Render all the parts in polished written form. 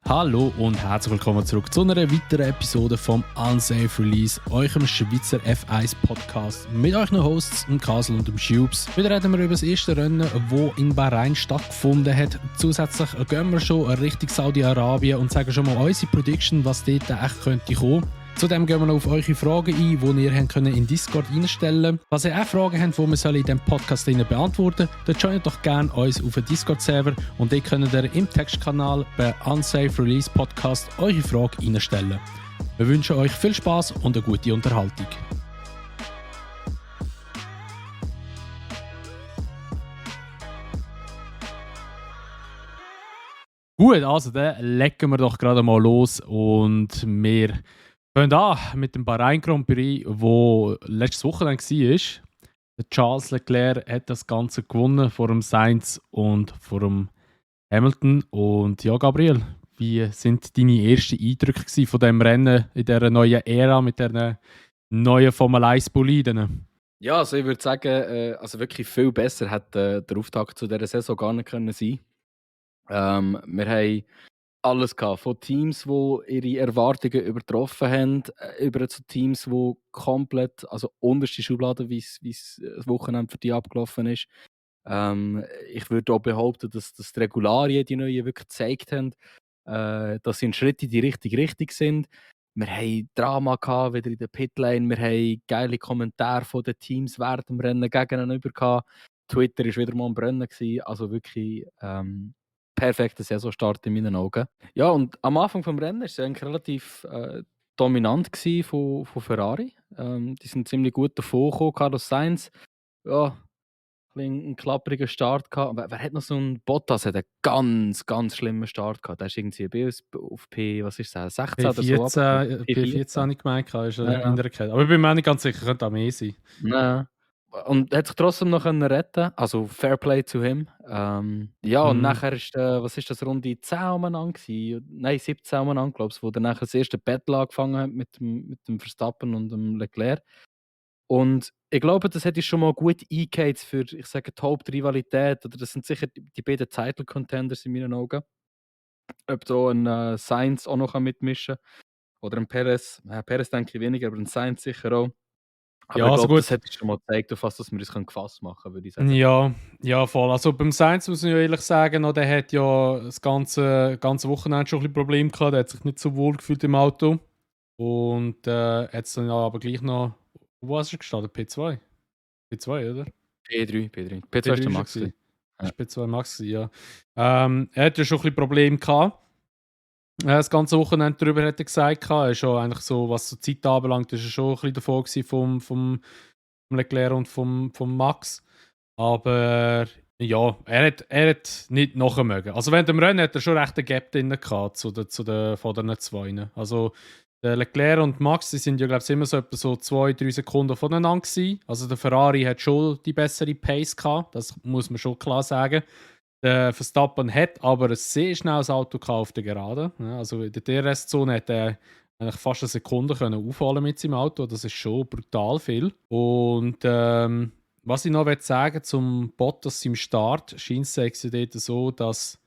Hallo und herzlich willkommen zurück zu einer weiteren Episode vom Unsafe Release, eurem Schweizer F1 Podcast mit euren Hosts, dem Kasel und dem Schubs. Wieder reden wir über das erste Rennen, das in Bahrain stattgefunden hat. Zusätzlich gehen wir schon Richtung Saudi-Arabien und sagen schon mal unsere Prediction, was dort echt könnte kommen. Zudem gehen wir noch auf eure Fragen ein, die ihr in Discord reinstellen könnt. Falls ihr auch Fragen habt, die wir in diesem Podcast beantworten sollen, dann joint doch gerne uns auf den Discord-Server und dort könnt ihr im Textkanal bei Unsafe Release Podcast eure Frage reinstellen. Wir wünschen euch viel Spaß und eine gute Unterhaltung. Gut, also dann legen wir doch gerade mal los und wir fangen an mit dem Bahrain Grand Prix, wo letztes Wochenende war. Der Charles Leclerc hat das Ganze gewonnen vor dem Sainz und vor dem Hamilton. Und ja, Gabriel, wie sind deine ersten Eindrücke von diesem Rennen in dieser neuen Ära mit diesen neuen Formel 1 Boliden? Ja, also ich würde sagen, also wirklich viel besser hätte der Auftakt zu dieser Saison gar nicht können sein. Wir haben alles gehabt, von Teams, die ihre Erwartungen übertroffen haben, über zu Teams, die komplett, also unterste Schublade, wie es das Wochenende für die abgelaufen ist. Ich würde auch behaupten, dass die Regularien, die neuen, wirklich gezeigt haben, dass sie ein Schritt in die richtige Richtung sind. Wir hatten Drama gehabt, wieder in der Pitlane, wir hatten geile Kommentare von den Teams während dem Rennen gegeneinander gehabt. Twitter war wieder mal am Brennen gewesen, also wirklich perfekter Saisonstart in meinen Augen. Ja, und am Anfang des Rennens war es eigentlich relativ dominant von Ferrari. Die sind ziemlich gut davon gekommen. Carlos Sainz, ja, ein klappriger Start gehabt. Wer hat noch so einen Bottas? Hat einen ganz, ganz schlimmen Start gehabt. Der ist irgendwie auf P, was ist das, 16 oder so? P14 habe ich gemeint, ist er aber ich bin mir auch nicht ganz sicher, könnte auch mehr sein. Ja. Und hat sich trotzdem noch retten können. Also Fair Play zu ihm. Und nachher ist, was ist das, Runde 10 umeinander gewesen? Nein, 17 umeinander, glaube ich, wo dann nachher das erste Battle angefangen hat mit dem Verstappen und dem Leclerc. Und ich glaube, das hätte schon mal gut eingeht für, ich sage, die Hauptrivalität. Oder das sind sicher die beiden Title-Contenders in meinen Augen. Ob da ein Sainz auch noch mitmischen kann. Oder ein Perez. Perez denke ich weniger, aber ein Sainz sicher auch. Aber Ja, ich also glaube, gut. das hätte schon mal gezeigt, auf was wir uns gefasst machen können, würde ich sagen. Ja, voll. Also beim Sainz muss ich ja ehrlich sagen, der hat ja das ganze Wochenende schon ein bisschen Probleme gehabt. Der hat sich nicht so wohl gefühlt im Auto. Und hat es dann aber gleich noch. Wo ist er gestartet? P2? P2, oder? P3. P2 ist der Max. Ja. Das ist P2 Max, ja. Er hat ja schon ein bisschen Probleme gehabt. Das ganze Wochenende darüber hat er gesagt. Er ist schon eigentlich so, was so Zeit anbelangt, ist er schon ein bisschen davor gewesen vom Leclerc und vom Max. Aber ja, er hat nicht nachher mögen. Also während dem Rennen hat er schon recht einen Gap drin gehabt zu den vorderen zwei. Also der Leclerc und Max, die sind ja glaube ich immer so etwa so 2-3 Sekunden voneinander gewesen. Also der Ferrari hat schon die bessere Pace gehabt, das muss man schon klar sagen. Der Verstappen hat aber ein sehr schnelles Auto auf der Geraden. Ja, also in der DRS-Zone hat er eigentlich fast eine Sekunde können aufholen mit seinem Auto. Das ist schon brutal viel. Und was ich noch sagen zum Bottas im Start, scheint es dort so, dass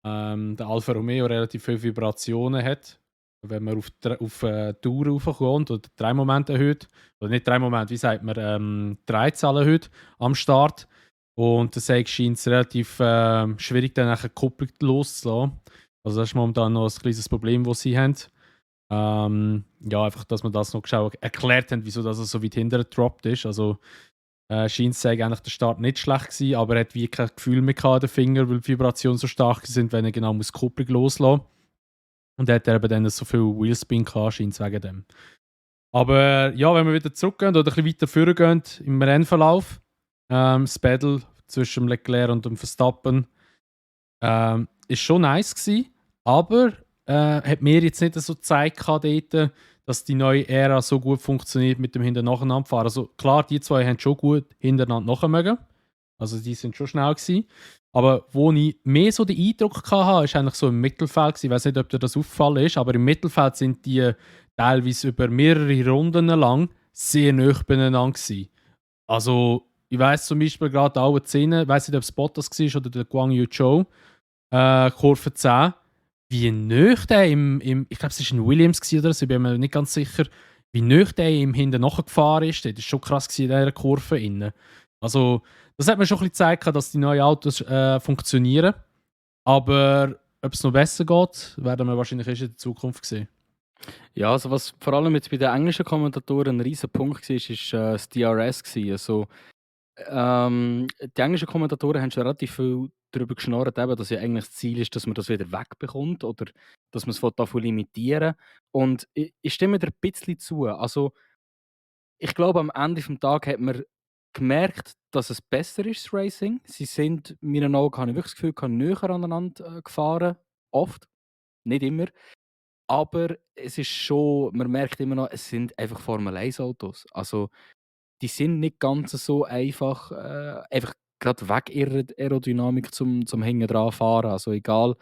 der Alfa Romeo relativ viele Vibrationen hat. Wenn man auf Tour raufkommt oder Drehmoment erhöht, oder nicht Drehmoment, wie sagt man, Drehzahl erhöht am Start. Und das scheint es relativ schwierig, dann eine Kupplung loszulassen. Also das ist momentan noch ein kleines Problem, das sie haben. Einfach, dass man das noch genau erklärt haben, wieso das so weit hinterher gedroppt ist. Also scheint es eigentlich der Start nicht schlecht gewesen, aber er hat wie kein Gefühl mehr gehabt, den Finger, weil die Vibrationen so stark sind, wenn er genau die Kupplung loslassen muss. Und er hat eben dann so viel Wheelspin gehabt, scheint es wegen dem. Aber ja, wenn wir wieder zurückgehen oder ein bisschen weiter vorgehen im Rennverlauf, das Battle zwischen dem Leclerc und dem Verstappen ist schon nice gewesen, aber hat mir jetzt nicht so gezeigt dort, dass die neue Ära so gut funktioniert mit dem Hintereinander fahren. Also klar, die zwei haben schon gut hintereinander nachher mögen. Also die sind schon schnell gewesen. Aber wo ich mehr so den Eindruck hatte, ist eigentlich so im Mittelfeld. Ich weiß nicht, ob dir das aufgefallen ist, aber im Mittelfeld sind die teilweise über mehrere Runden lang sehr nah beieinander gewesen. Also ich weiss zum Beispiel gerade alle 10, ich weiss nicht, ob es Bottas war oder der Guang Yu Zhou, Kurve 10. wie nöch der ich glaube, es war ein Williams oder so, ich bin mir nicht ganz sicher, wie nöch der ihm hinten nachgefahren ist. Das war schon krass gewesen in dieser Kurve innen. Also, das hat mir schon ein bisschen gezeigt, dass die neuen Autos funktionieren. Aber ob es noch besser geht, werden wir wahrscheinlich erst in der Zukunft sehen. Ja, also was vor allem jetzt bei den englischen Kommentatoren ein riesen Punkt war, ist das DRS gewesen. Also, die englischen Kommentatoren haben schon relativ viel darüber geschnarrt, eben, dass ja eigentlich das Ziel ist, dass man das wieder wegbekommt oder dass man es davon limitieren will. Und ich stimme dir ein bisschen zu. Also, ich glaube, am Ende des Tages hat man gemerkt, dass es besser ist, das Racing. Sie sind, in meinen Augen, habe ich wirklich das Gefühl, näher aneinander gefahren. Oft, nicht immer. Aber es ist schon, man merkt immer noch, es sind einfach Formel-1-Autos. Also, die sind nicht ganz so einfach, einfach gerade weg ihrer Aerodynamik zum hinten dran fahren. Also egal,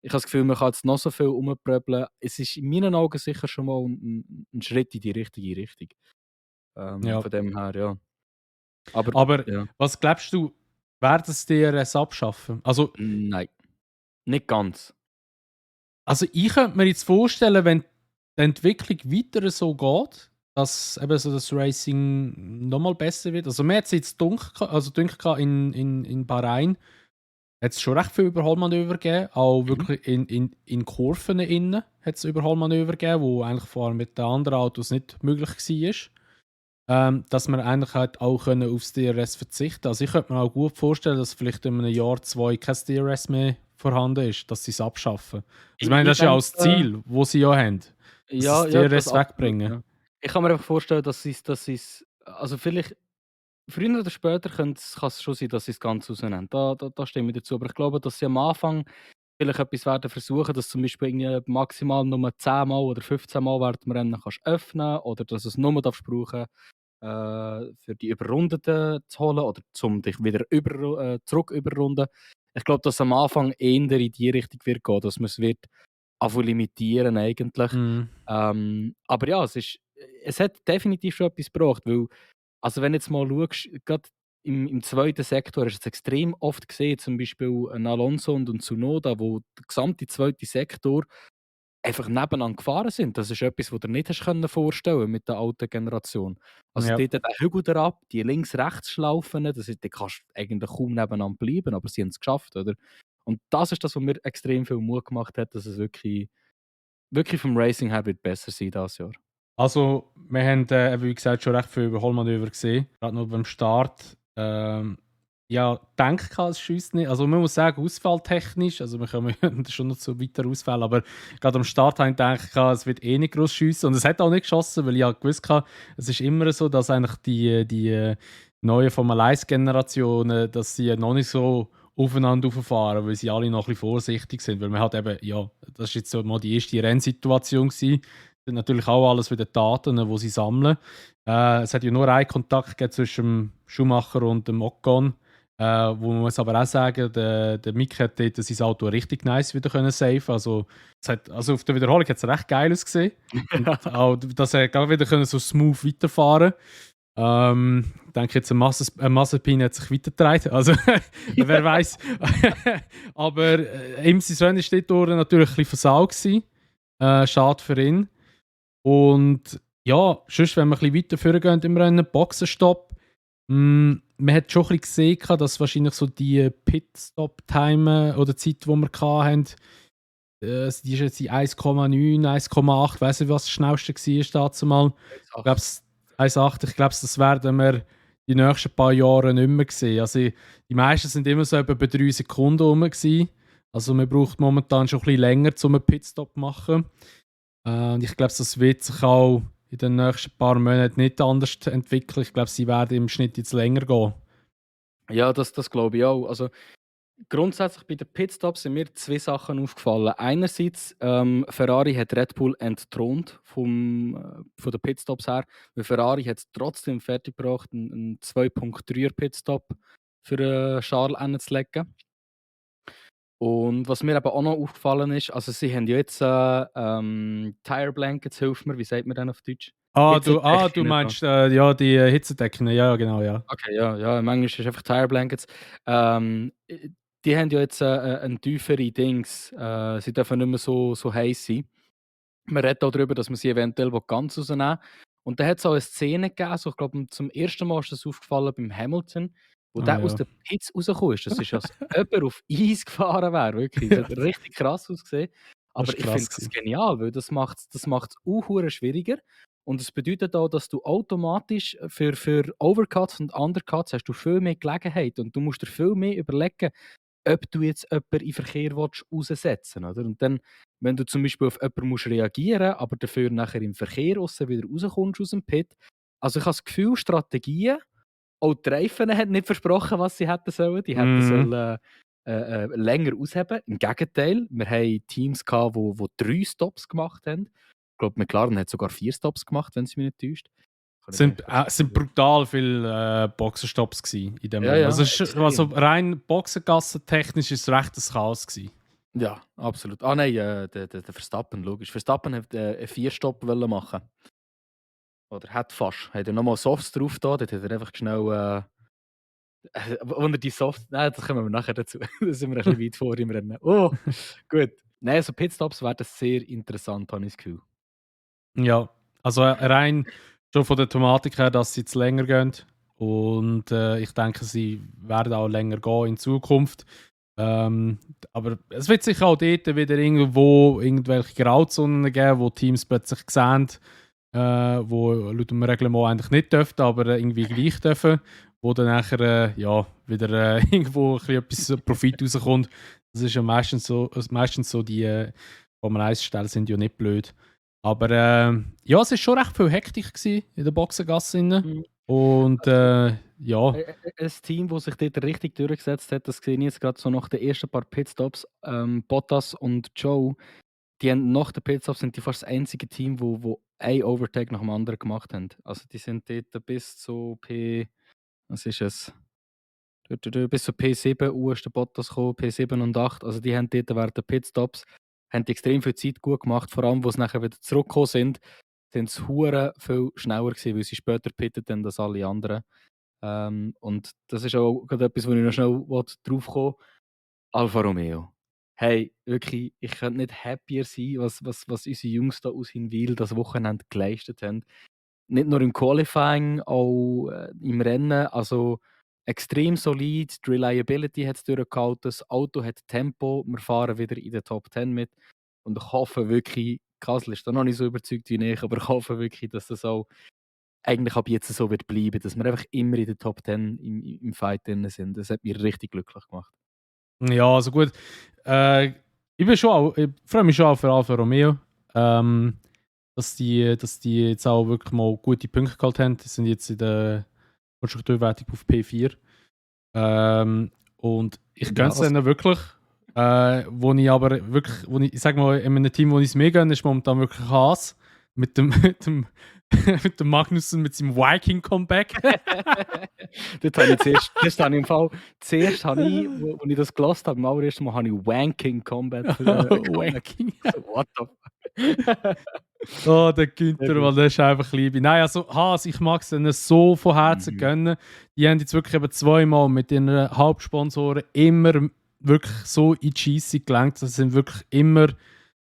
ich habe das Gefühl, man kann jetzt noch so viel rumpröbeln. Es ist in meinen Augen sicher schon mal ein Schritt in die richtige Richtung. Ja. Von dem her, ja. Aber Aber ja, was glaubst du, werden es DRS abschaffen? nein, nicht ganz. Also ich könnte mir jetzt vorstellen, wenn die Entwicklung weiter so geht, dass eben so das Racing nochmal besser wird. Also mir hat es jetzt dunkel in Bahrain hat es schon recht viel Überholmanöver gegeben, auch wirklich in Kurven innen hat es Überholmanöver gegeben, wo eigentlich vor allem mit den anderen Autos nicht möglich war. Dass man eigentlich halt auch aufs DRS verzichten. Also ich könnte mir auch gut vorstellen, dass vielleicht in einem Jahr, 2 kein DRS mehr vorhanden ist, dass sie es abschaffen. Also ich meine, das ist ja auch das Ziel, das sie ja haben, dass ja, sie das ja, das DRS absolut, wegbringen. ja. Ich kann mir einfach vorstellen, dass sie's also vielleicht früher oder später kann es schon sein, dass sie das Ganze rausnehmen. Da stimme ich dazu. Aber ich glaube, dass sie am Anfang vielleicht etwas werden versuchen, dass zum Beispiel irgendwie maximal nur 10 Mal oder 15 Mal während dem Rennen kannst öffnen oder dass du es nur darfst brauchen, für die Überrundeten zu holen oder zum dich wieder zurück überrunden. Ich glaube, dass am Anfang eher in die Richtung wird gehen, dass man es wird limitieren eigentlich. Mhm. Aber ja, es hat definitiv schon etwas gebracht, weil also wenn du jetzt mal schaust, gerade im zweiten Sektor hast du es extrem oft gesehen, zum Beispiel ein Alonso und ein Tsunoda, wo der gesamte zweite Sektor einfach nebeneinander gefahren sind. Das ist etwas, was du dir nicht hast können vorstellen mit der alten Generation. Also Ja. dort der Hügel herab, die Links-Rechts-Schlaufen, da kannst du eigentlich kaum nebeneinander bleiben, aber sie haben es geschafft, oder? Und das ist das, was mir extrem viel Mut gemacht hat, dass es wirklich vom Racing her wird besser sein dieses Jahr. Also wir haben, wie gesagt, schon recht viel Überholmanöver gesehen, gerade noch beim Start. Ja, denke ich, es schiesst nicht. Also man muss sagen, ausfalltechnisch, also wir kommen schon noch zu weiteren Ausfällen, aber gerade am Start habe ich gedacht, es wird eh nicht groß schiessen. Und es hat auch nicht geschossen, weil ich halt gewusst habe, es ist immer so, dass eigentlich die neuen Formel 1-Generationen, dass sie noch nicht so aufeinander fahren, weil sie alle noch ein bisschen vorsichtig sind. Weil man hat eben, ja, das ist jetzt so mal die erste Rennsituation gewesen. Das sind natürlich auch alles wieder Daten, die sie sammeln. Es hat ja nur einen Kontakt gegeben zwischen dem Schumacher und dem Ocon. Wo man muss aber auch sagen, der Mick hat dort sein Auto richtig nice wieder können safen. Also auf der Wiederholung hat es recht geil ausgesehen. Und auch, dass er gerade wieder können so smooth weiterfahren. Ich denke jetzt, ein Mazepin hat sich weitergetragen. Also wer weiß. Aber ihm sein Rennen ist dort natürlich ein bisschen versaut gewesen. Schade für ihn. Und ja, sonst, wenn wir ein bisschen weiter vorgehen im Rennen, Boxenstopp. Man hat schon ein bisschen gesehen, dass wahrscheinlich so die Pitstop-Time oder Zeit, die wir hatten, die ist jetzt in 1,9, 1,8, weiß nicht, was das schnellste war dazu mal. Ich glaube, 1,8, ich glaube, das werden wir die nächsten paar Jahre nicht mehr sehen. Also, die meisten sind immer so etwa bei 3 Sekunden rum gewesen. Also man braucht momentan schon ein bisschen länger, um einen Pitstop zu machen. Und ich glaube, das wird sich auch in den nächsten paar Monaten nicht anders entwickeln. Ich glaube, sie werden im Schnitt jetzt länger gehen. Ja, das glaube ich auch. Also grundsätzlich bei den Pitstops sind mir 2 Sachen aufgefallen. Einerseits, Ferrari hat Red Bull entthront von den Pitstops her, weil Ferrari hat es trotzdem fertiggebracht, einen 2.3er Pitstop für Charles hinzulegen. Und was mir eben auch noch aufgefallen ist, also sie haben ja jetzt Tire Blankets, hilf mir, wie sagt man denn auf Deutsch? Du meinst ja, die Hitzedecken, ja, genau, ja. Okay, ja, im Englischen ist einfach Tire Blankets. die haben ja jetzt eine tiefere Dings. Sie dürfen nicht mehr so heiß sein. Man redet auch darüber, dass man sie eventuell ganz rausnehmen will. Und da hat es auch eine Szene gegeben, so, ich glaube, zum ersten Mal ist das aufgefallen beim Hamilton, wo Ah, der aus ja. den Pits rausgekommen ist. Das ist, als jemand auf Eis gefahren wäre, wirklich. Das hat richtig krass ausgesehen. Das Aber ist ich krass finde das genial, weil das macht es auch schwieriger. Und es bedeutet auch, dass du automatisch für Overcuts und Undercuts hast du viel mehr Gelegenheit und du musst dir viel mehr überlegen, ob du jetzt jemanden in Verkehr raussetzen willst. Oder? Und dann, wenn du zum Beispiel auf jemanden musst reagieren aber dafür nachher im Verkehr wieder rauskommst aus dem Pit. Also ich habe das Gefühl, Strategien, auch die Reifen haben nicht versprochen, was sie hätten sollen. Die hätten sollen länger ausheben. Im Gegenteil, wir hatten Teams, die 3 Stops gemacht haben. Ich glaube, McLaren hat sogar 4 Stops gemacht, wenn es mich nicht täuscht. Es sind brutal viele Boxenstopps in dem Ja, Rennen. ja, Also, also extrem. rein Boxengassen-technisch ist es recht ein Chaos gewesen. Ja, absolut. Ah nein, der Verstappen, logisch. Verstappen hat einen 4-Stop machen. Oder hat fast. Hat er nochmal Softs drauf da, dort hat er einfach schnell. Wenn er die Softs. Nein, das kommen wir nachher dazu. Da sind wir ein bisschen weit vor im Rennen. Oh, gut. Nein, also Pitstops werden sehr interessant, habe ich das Gefühl. Ja, also rein schon von der Thematik her, dass sie jetzt länger gehen. Und ich denke, sie werden auch länger gehen in Zukunft. Aber es wird sicher auch dort wieder irgendwo irgendwelche Grauzonen geben, wo Teams plötzlich sehen, wo laut dem Reglement eigentlich nicht dürfen, aber irgendwie gleich dürfen, wo dann nachher wieder irgendwo ein bisschen etwas Profit rauskommt. Das ist ja meistens so die Formel 1-Stellen sind ja nicht blöd. Aber ja, es war schon recht viel Hektik gewesen in der Boxengasse. Mhm. Und ja. Ein Team, das sich dort richtig durchgesetzt hat, das sehe ich jetzt gerade so nach den ersten paar Pitstops, Bottas und Joe, die haben nach den Pitstops sind die fast das einzige Team, wo ein Overtake nach dem anderen gemacht haben. Also die sind dort bis zu was ist es? Bis zu P7 ist der Bottas gekommen, P7 und 8. Also die haben dort während der Pitstops haben die extrem viel Zeit gut gemacht, vor allem, wo sie nachher wieder zurückgekommen sind sie hure viel schneller gewesen, weil sie später pittet dann als alle anderen. Und das ist auch gerade etwas, wo ich noch schnell drauf komme. Alfa Romeo. Hey, wirklich, ich könnte nicht happier sein, was unsere Jungs da aus Hinwil das Wochenende geleistet haben. Nicht nur im Qualifying, auch im Rennen. Also extrem solid, die Reliability hat es durchgehalten, das Auto hat Tempo, wir fahren wieder in den Top 10 mit. Und ich hoffe wirklich, Kassel ist da noch nicht so überzeugt wie ich, aber ich hoffe wirklich, dass das auch eigentlich ab jetzt so wird bleiben, dass wir einfach immer in den Top 10 im Fight drin sind. Das hat mich richtig glücklich gemacht. Ja, also gut. Ich freue mich schon auf Alfa Romeo. Dass die jetzt auch wirklich mal gute Punkte geholt haben. Die sind jetzt in der Konstrukteurwertung auf P4. Und ich gönne es denen wirklich. Ich sage mal, in einem Team, wo ich es mehr gönne, ist momentan wirklich Haas. Mit dem Magnussen mit seinem Viking-Comeback. Zuerst habe ich im Fall, wo ich das gehört habe, im allerersten Mal habe ich Wanking-Combat. Wanking. What the Oh, der Günther, weil der ist einfach Liebe. Nein, also Haas, ich mag es denen so von Herzen gönnen. Die haben jetzt wirklich eben zweimal mit ihren Hauptsponsoren immer wirklich so in die Scheisse gelenkt. Sie sind wirklich immer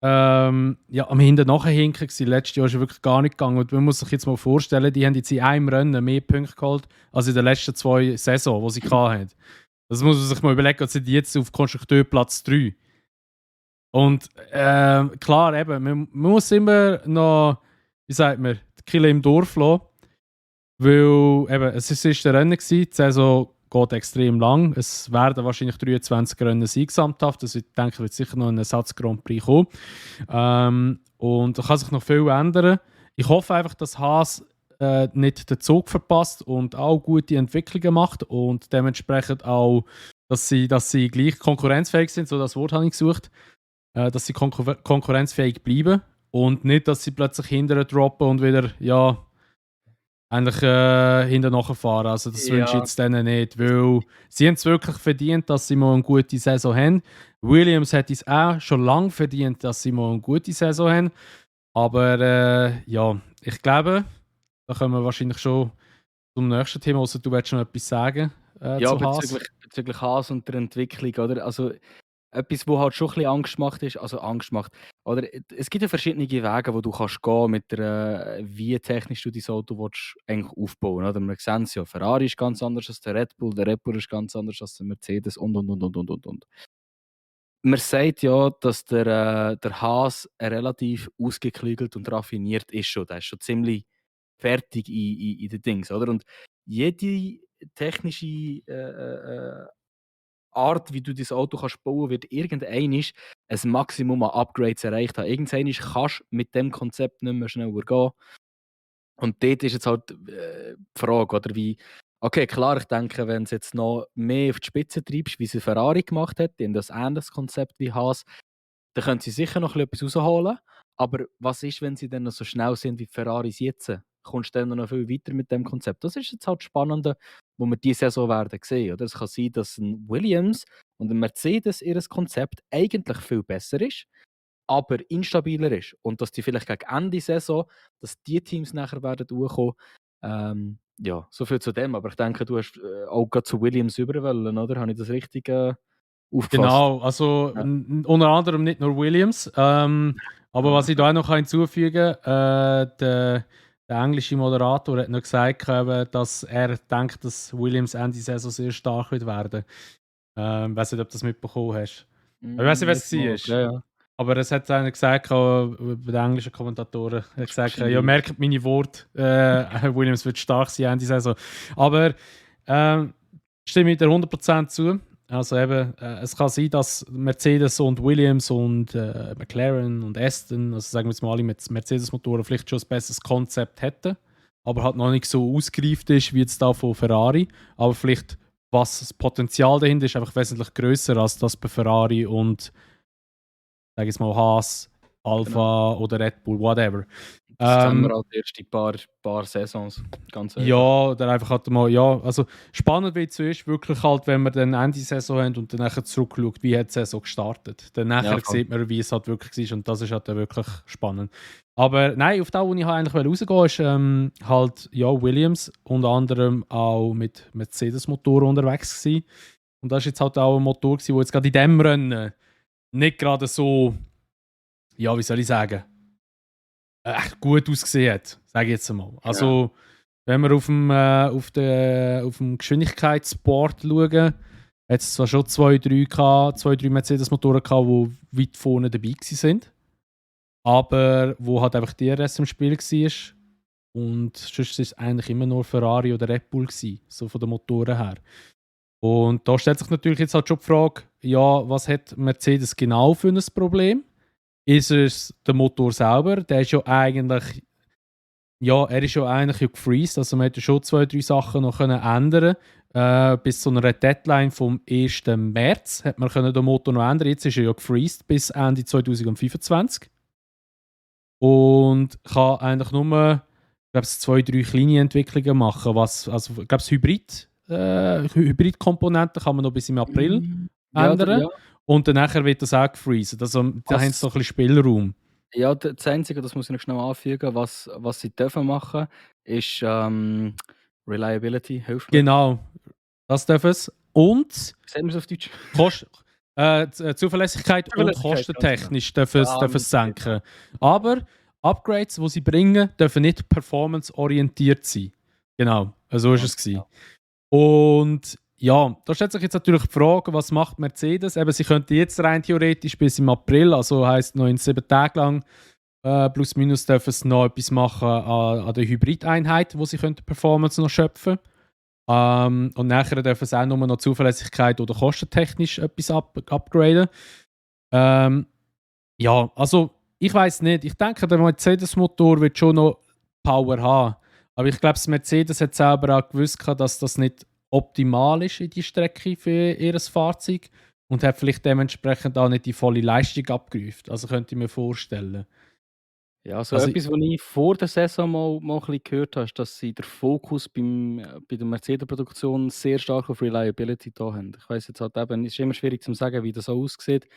am Hinten nachhinken gewesen. Letztes Jahr ist es wirklich gar nicht gegangen. Und man muss sich jetzt mal vorstellen, die haben jetzt in einem Rennen mehr Punkte geholt als in den letzten 2 Saisons, die sie hatten. Das muss man sich mal überlegen, jetzt sind die jetzt auf Konstrukteur Platz 3. Und klar, eben, man muss immer noch, wie sagt man, die Kille im Dorf lassen. Weil eben, es ist ein Rennen gewesen, die Saison geht extrem lang. Es werden wahrscheinlich 23 Rennen sein gesamthaft. Also ich denke, wird sicher noch ein Ersatz Grand Prix kommen. Und da kann sich noch viel ändern. Ich hoffe einfach, dass Haas nicht den Zug verpasst und auch gute Entwicklungen macht und dementsprechend auch, dass sie gleich konkurrenzfähig sind. So das Wort habe ich gesucht. Dass sie konkurrenzfähig bleiben und nicht, dass sie plötzlich hinterher droppen und wieder, eigentlich hinten nachfahren. Also das wünsche ich jetzt denen nicht, weil sie haben es wirklich verdient, dass sie mal eine gute Saison haben. Williams hat es auch schon lange verdient, dass sie mal eine gute Saison haben. Aber ich glaube, da kommen wir wahrscheinlich schon zum nächsten Thema, also du willst noch etwas sagen zu Haas? bezüglich Haas und der Entwicklung, oder? Also, etwas, wo halt schon ein bisschen Angst macht, ist, also Angst macht, oder es gibt ja verschiedene Wege, wo du kannst gehen mit der, wie technisch du dein Auto willst, eigentlich aufbauen, oder? Wir sehen es ja, Ferrari ist ganz anders als der Red Bull ist ganz anders als der Mercedes und. Man sagt ja, dass der Haas relativ ausgeklügelt und raffiniert ist schon. Der ist schon ziemlich fertig in den Dings, oder? Und jede technische Art, wie du das Auto kannst bauen, wird irgendeinmal ein Maximum an Upgrades erreicht haben. Irgendeinmal kannst du mit dem Konzept nicht mehr schneller gehen. Und dort ist jetzt halt die Frage, oder wie. Okay, klar, ich denke, wenn du jetzt noch mehr auf die Spitze treibst, wie sie Ferrari gemacht hat, die haben das ähnliches Konzept wie Haas, dann können sie sicher noch etwas rausholen. Aber was ist, wenn sie dann noch so schnell sind wie die Ferraris jetzt? Kommst du dann noch viel weiter mit dem Konzept? Das ist jetzt halt spannend, wo wir diese Saison werden sehen. Oder? Es kann sein, dass ein Williams und ein Mercedes ihr Konzept eigentlich viel besser ist, aber instabiler ist. Und dass die vielleicht gegen Ende Saison, dass die Teams nachher werden durchkommen. Ja, so viel zu dem. Aber ich denke, du hast auch gerade zu Williams überwollen, oder? Habe ich das richtig aufgefasst? Genau, also Ja. unter anderem nicht nur Williams. Aber was ich da auch noch hinzufügen kann, der englische Moderator hat noch gesagt, dass er denkt, dass Williams Ende Saison sehr stark wird werden. Ich weiß nicht, ob du das mitbekommen hast. Ich weiß nicht, was es war. Ja. Aber es hat einer gesagt, auch bei den englischen Kommentatoren, er hat gesagt, ja, merkt meine Worte, Williams wird stark sein Ende Saison. Aber stimme ich dir 100% zu. Also eben, es kann sein, dass Mercedes und Williams und McLaren und Aston, also sagen wir jetzt mal alle mit Mercedes-Motoren, vielleicht schon ein besseres Konzept hätten, aber halt noch nicht so ausgereift ist wie jetzt da von Ferrari. Aber vielleicht, was das Potenzial dahinter ist, einfach wesentlich grösser als das bei Ferrari und, sage ich mal, Haas, Alpha oder Red Bull, whatever. Das kennen wir halt erst in ein paar Saisons. Ganz einfach. Ja, oder einfach halt mal, ja, also spannend wird es zuerst wirklich halt, wenn wir dann Ende Saison haben und dann nachher zurückschaut, wie hat die Saison gestartet. Dann nachher sieht man, wie es halt wirklich war und das ist halt dann wirklich spannend. Aber nein, auf das, wo ich eigentlich rausgehen ist halt, ja, Williams unter anderem auch mit Mercedes-Motoren unterwegs gewesen. Und das ist jetzt halt auch ein Motor gewesen, der jetzt gerade in diesem Rennen nicht gerade so, ja, wie soll ich sagen, echt gut ausgesehen hat, sage ich jetzt einmal. Also, wenn wir auf dem Geschwindigkeitssport schauen, hat es zwar schon zwei, drei Mercedes-Motoren gehabt, die weit vorne dabei waren, aber wo halt einfach DRS im Spiel war. Und sonst war es eigentlich immer nur Ferrari oder Red Bull gewesen, so von den Motoren her. Und da stellt sich natürlich jetzt halt schon die Frage, ja, was hat Mercedes genau für ein Problem? Ist es der Motor selber? Der ist ja eigentlich, ja, er ist ja eigentlich gefreezed, also man hätte schon 2, 3 Sachen noch ändern können. Bis zu einer Deadline vom 1. März hat man den Motor noch ändern. Jetzt ist er ja gefreezed bis Ende 2025. Und kann eigentlich nur, ich glaube, 2, 3 kleine Entwicklungen machen. Also, ich glaube, Hybridkomponenten kann man noch bis im April ändern. Ja. Und dann wird das auch gefreezed. Also, da haben sie noch ein bisschen Spielraum. Ja, das Einzige, das muss ich noch schnell anfügen, was sie dürfen machen, ist Reliability, hilft mir. Genau, das dürfen es. Und Sagen wir es auf Deutsch? Zuverlässigkeit und kostentechnisch dürfen es senken. Aber Upgrades, die sie bringen, dürfen nicht performance-orientiert sein. Genau, so war es. Ja. Und ja, da stellt sich jetzt natürlich die Frage, was macht Mercedes? Eben, sie könnten jetzt rein theoretisch bis im April, also heisst noch in 7 Tagen lang, plus minus dürfen sie noch etwas machen an der Hybrideinheit, wo sie Performance noch schöpfen können. Und nachher dürfen sie auch nur noch Zuverlässigkeit oder kostentechnisch etwas upgraden. Ja, also ich weiß nicht. Ich denke, der Mercedes-Motor wird schon noch Power haben. Aber ich glaube, das Mercedes hat selber auch gewusst, dass das nicht optimal ist in die Strecke für ihr Fahrzeug und hat vielleicht dementsprechend auch nicht die volle Leistung abgerufen. Also könnte ich mir vorstellen. Ja, also etwas, was ich vor der Saison mal ein bisschen gehört habe, ist, dass sie den Fokus bei der Mercedes-Produktion sehr stark auf Reliability da haben. Ich weiss jetzt halt eben, es ist immer schwierig zu sagen, wie das so aussieht.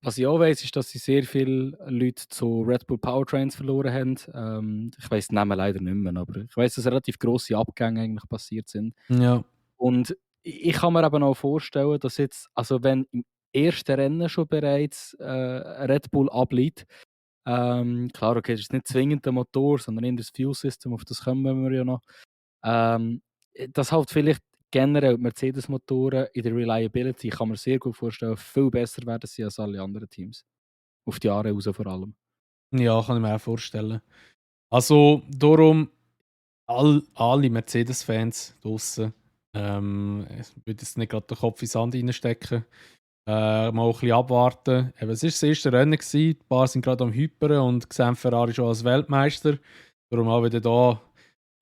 Was ich auch weiss, ist, dass sie sehr viele Leute zu Red Bull Powertrains verloren haben. Ich weiss den Namen leider nicht mehr, aber ich weiss, dass relativ grosse Abgänge eigentlich passiert sind. Ja. Und ich kann mir eben auch vorstellen, dass jetzt, also wenn im ersten Rennen schon bereits Red Bull abliegt, klar, okay, das ist nicht zwingend der Motor, sondern eher das Fuel System, auf das kommen wir ja noch. Das halt vielleicht generell die Mercedes-Motoren in der Reliability, kann man sehr gut vorstellen, viel besser werden sie als alle anderen Teams. Auf die Jahre raus vor allem. Ja, kann ich mir auch vorstellen. Also, darum, alle Mercedes-Fans draussen, ich würde jetzt nicht gerade den Kopf in den Sand reinstecken. Mal ein bisschen abwarten. Eben, es war das erste Rennen, gewesen. Ein paar sind gerade am Hyperen und sehen Ferrari schon als Weltmeister. Darum auch wieder da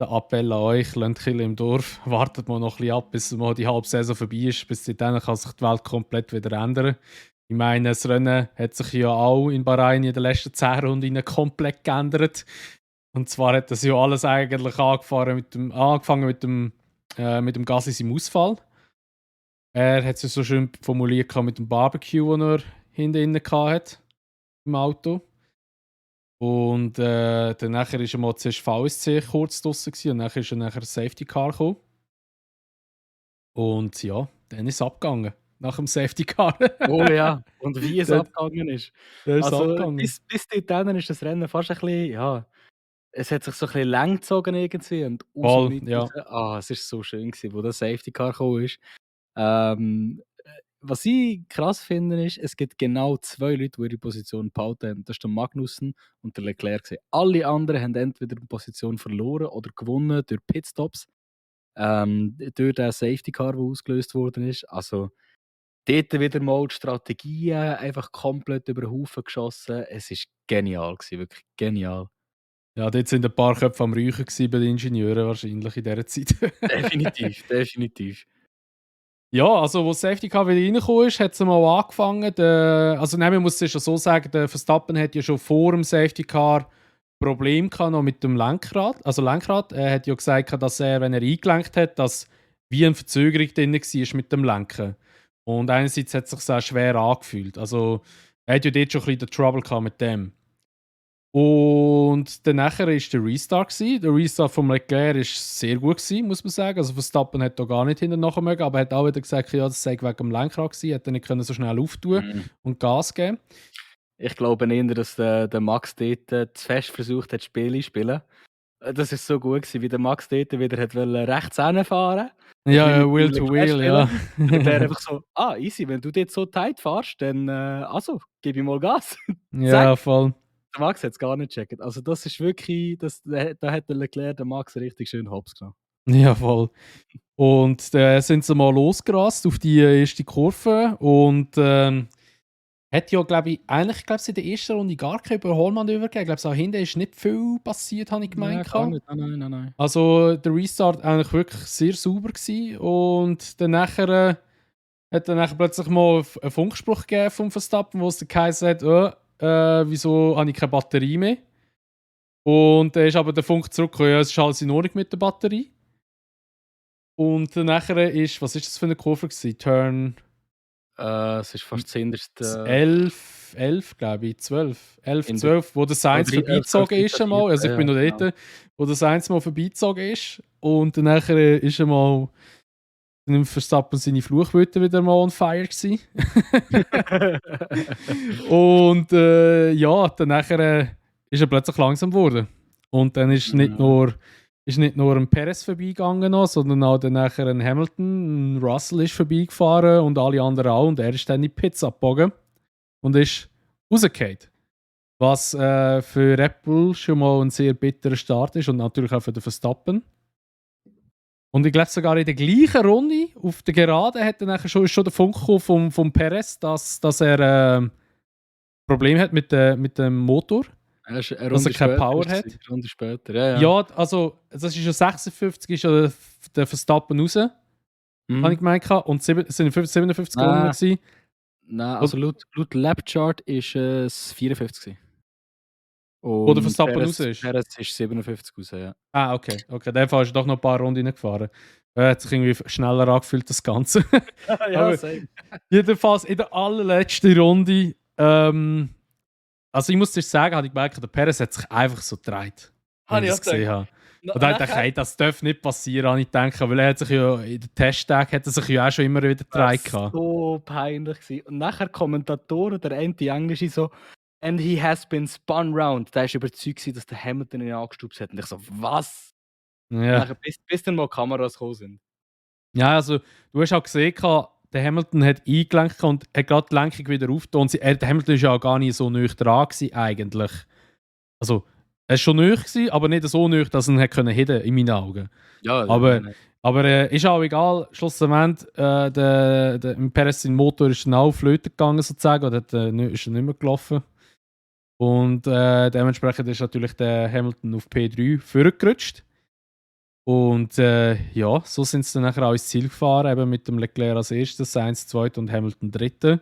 der Appell an euch, lasst Kill im Dorf. Wartet mal noch ein bisschen ab, bis mal die halbe Saison vorbei ist. Bis dann kann sich die Welt komplett wieder ändern. Ich meine, das Rennen hat sich ja auch in Bahrain in den letzten 10 Runden komplett geändert. Und zwar hat das ja alles eigentlich angefangen mit dem Gasly seinem Ausfall. Er hat es ja so schön formuliert mit dem Barbecue, den er hinten hatte im Auto. Und dann nachher ist er mal zuerst VSC kurz draussen und dann ist er nachher Safety Car gekommen. Und ja, dann ist es abgegangen. Nach dem Safety Car. Oh ja, und wie es Dort- abgegangen ist. Der ist Also abgegangen. bis dorthin ist das Rennen fast ein bisschen, ja, es hat sich so ein bisschen lang gezogen irgendwie und raus Voll, und nicht ja. raus. Es war so schön gewesen, wo der Safety Car gekommen ist. Was ich krass finde, ist, es gibt genau 2 Leute, die ihre Position behalten haben. Das ist der Magnussen und der Leclerc gewesen. Alle anderen haben entweder eine Position verloren oder gewonnen durch Pitstops. Durch den Safety Car, der ausgelöst worden ist. Also dort wieder mal die Strategien einfach komplett über den Haufen geschossen. Es war genial gewesen, wirklich genial. Ja, dort sind ein paar Köpfe am Räuchen gewesen bei den Ingenieuren wahrscheinlich in dieser Zeit. Definitiv, definitiv. Ja, also, wo das Safety Car wieder reingekommen ist, hat es mal angefangen. Also, nein, man muss es schon so sagen, der Verstappen hat ja schon vor dem Safety Car Probleme gehabt noch mit dem Lenkrad. Also, Lenkrad. Er hat ja gesagt, dass er, wenn er eingelenkt hat, dass wie eine Verzögerung drin war mit dem Lenken. Und einerseits hat es sich sehr schwer angefühlt. Also, er hat ja dort schon ein bisschen den Trouble gehabt mit dem. Und dann nachher war der Restart gewesen. Der Restart vom Leclerc war sehr gut gewesen, muss man sagen. Also Verstappen hat da gar nicht hinten nachher mögen, aber er hat auch wieder gesagt, ja, das sei wegen dem Lenkrad gewesen. Hat er nicht können so schnell auftun und Gas geben. Ich glaube eher, dass der Max dort zu fest versucht hat, Spiele zu spielen. Das war so gut gewesen, wie der Max dort wieder hat rechts hinfahren. Ja, Wheel to Wheel, ja. Und der einfach so, easy, wenn du dort so tight fährst, dann also, gib ihm mal Gas. Ja, voll. Der Max hat es gar nicht gecheckt. Also das ist wirklich, da hat der Leclerc den Max richtig schön hops genommen. Ja, voll. Und dann sind sie mal losgerast auf die erste Kurve und hat ja, glaube ich, in der ersten Runde gar kein Überholmanöver gegeben. Ich glaube, auch hinten ist nicht viel passiert, habe ich gemeint. Gar nicht. Nein. Also der Restart eigentlich wirklich sehr sauber gewesen. Und dann nachher hat dann nachher plötzlich mal einen Funkspruch gegeben vom Verstappen, wo es dann geheißen hat, wieso habe ich keine Batterie mehr? Und dann ist aber der Funk zurückgekommen, ja, es ist alles in Ordnung mit der Batterie. Und dann nachher ist, was ist das für eine Kurve gewesen? Turn es ist fast das hinterste. 11, glaube ich, 12. 11, 12, wo der Sainz vorbeizogen ist einmal. Also ich bin noch dort, wo der Sainz mal vorbeizogen ist. Und dann nachher ist einmal im Verstappen seine Fluchwüte wieder mal on fire gewesen. Und ja, dann nachher ist er plötzlich langsam geworden. Und dann ist nicht nur ein Perez vorbeigegangen, noch, sondern auch dann nachher ein Hamilton, ein Russell ist vorbeigefahren und alle anderen auch. Und er ist dann in die Pits abgebogen und ist rausgefallen. Was für Red Bull schon mal ein sehr bitterer Start ist und natürlich auch für den Verstappen. Und ich glaube sogar in der gleichen Runde auf der Geraden hat dann nachher schon der Funk vom Perez, dass er Probleme hat mit dem Motor. Dass er keine Power hat. Eine Runde später, Ja, also das ist ja 56, ist ja der Verstappen raus. Habe ich gemeint. Und es sind 57 Runden gewesen. Nein, also laut Labchart ist es 54 gewesen. Wo der Verstappen raus ist? Perez ist 57 raus, ja. Ah, okay. In dem Fall ist er doch noch ein paar Runden reingefahren. Er hat sich irgendwie schneller angefühlt, das Ganze. Ja, same. Jedenfalls in der allerletzten Runde, also ich muss dir sagen, habe ich gemerkt, der Perez hat sich einfach so gedreht. Habe ich das gesehen habe. Und dann dachte ich, hey, das darf nicht passieren, habe ich gedacht, weil er hat sich ja in den Testtag hat er sich ja auch schon immer wieder getragen. Das war so peinlich gewesen. Und nachher Kommentatoren, der eine die Englische so, and he has been spun round. Der war überzeugt gewesen, dass der Hamilton ihn angestupst hat. Und ich so, was? Ja. Nachher, bis dann mal Kameras gekommen sind. Ja, also du hast auch gesehen, der Hamilton hat eingelenkt und hat gerade die Lenkung wieder aufgetan. Der Hamilton war ja gar nicht so nah dran gewesen, eigentlich. Also, er war schon nah gewesen, aber nicht so nah, dass er ihn hätte hitten in meinen Augen. Ja, Aber ist auch egal. Schlussendlich, im Perez sein Motor ist dann auch flöten gegangen, sozusagen, oder ist er nicht mehr gelaufen. Und dementsprechend ist natürlich der Hamilton auf P3 vorgerutscht. Und ja, so sind sie dann nachher auch ins Ziel gefahren, eben mit dem Leclerc als erstes, Sainz zweiter und Hamilton dritter.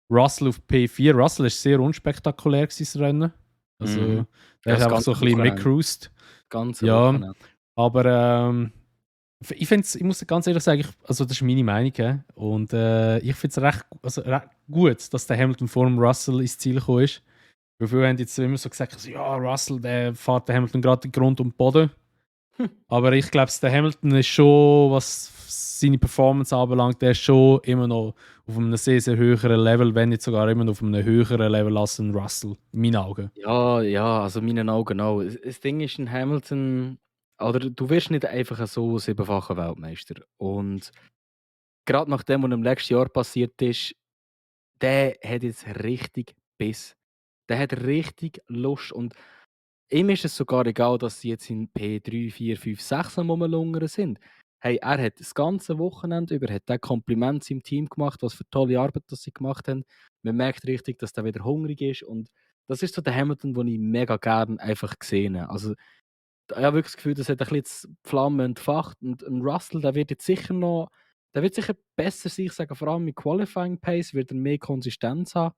Russell auf P4. Russell war sehr unspektakulär, das Rennen. Also, der hat einfach so ein bisschen mitgecruised. Ganz ja, aber ich muss ganz ehrlich sagen, also das ist meine Meinung. Und ich finde es recht gut, dass der Hamilton vor dem Russell ins Ziel gekommen ist. Weil viele haben jetzt immer so gesagt, also, ja, Russell, der fährt den Hamilton gerade den Grund und den Boden. Aber ich glaube, der Hamilton ist schon, was seine Performance anbelangt, der ist schon immer noch auf einem sehr, sehr höheren Level, wenn nicht sogar immer noch auf einem höheren Level als ein Russell, in meinen Augen. Ja, also in meinen Augen auch. Das Ding ist, ein Hamilton, oder du wirst nicht einfach so 7-facher Weltmeister. Und gerade nachdem, was im letzten Jahr passiert ist, der hat jetzt richtig Biss. Der hat richtig Lust. Und ihm ist es sogar egal, dass sie jetzt in P3, 4, 5, 6 am Rumlungern sind. Hey, er hat das ganze Wochenende über hat Kompliment seinem Team gemacht, was für tolle Arbeit das sie gemacht haben. Man merkt richtig, dass der wieder hungrig ist. Und das ist so der Hamilton, den ich mega gerne einfach gesehen habe. Also, ich habe wirklich das Gefühl, das hat ein bisschen die Flamme entfacht. Und ein Russell, der wird jetzt sicher noch, der wird sicher besser sein, ich sage vor allem mit Qualifying Pace, wird er mehr Konsistenz haben.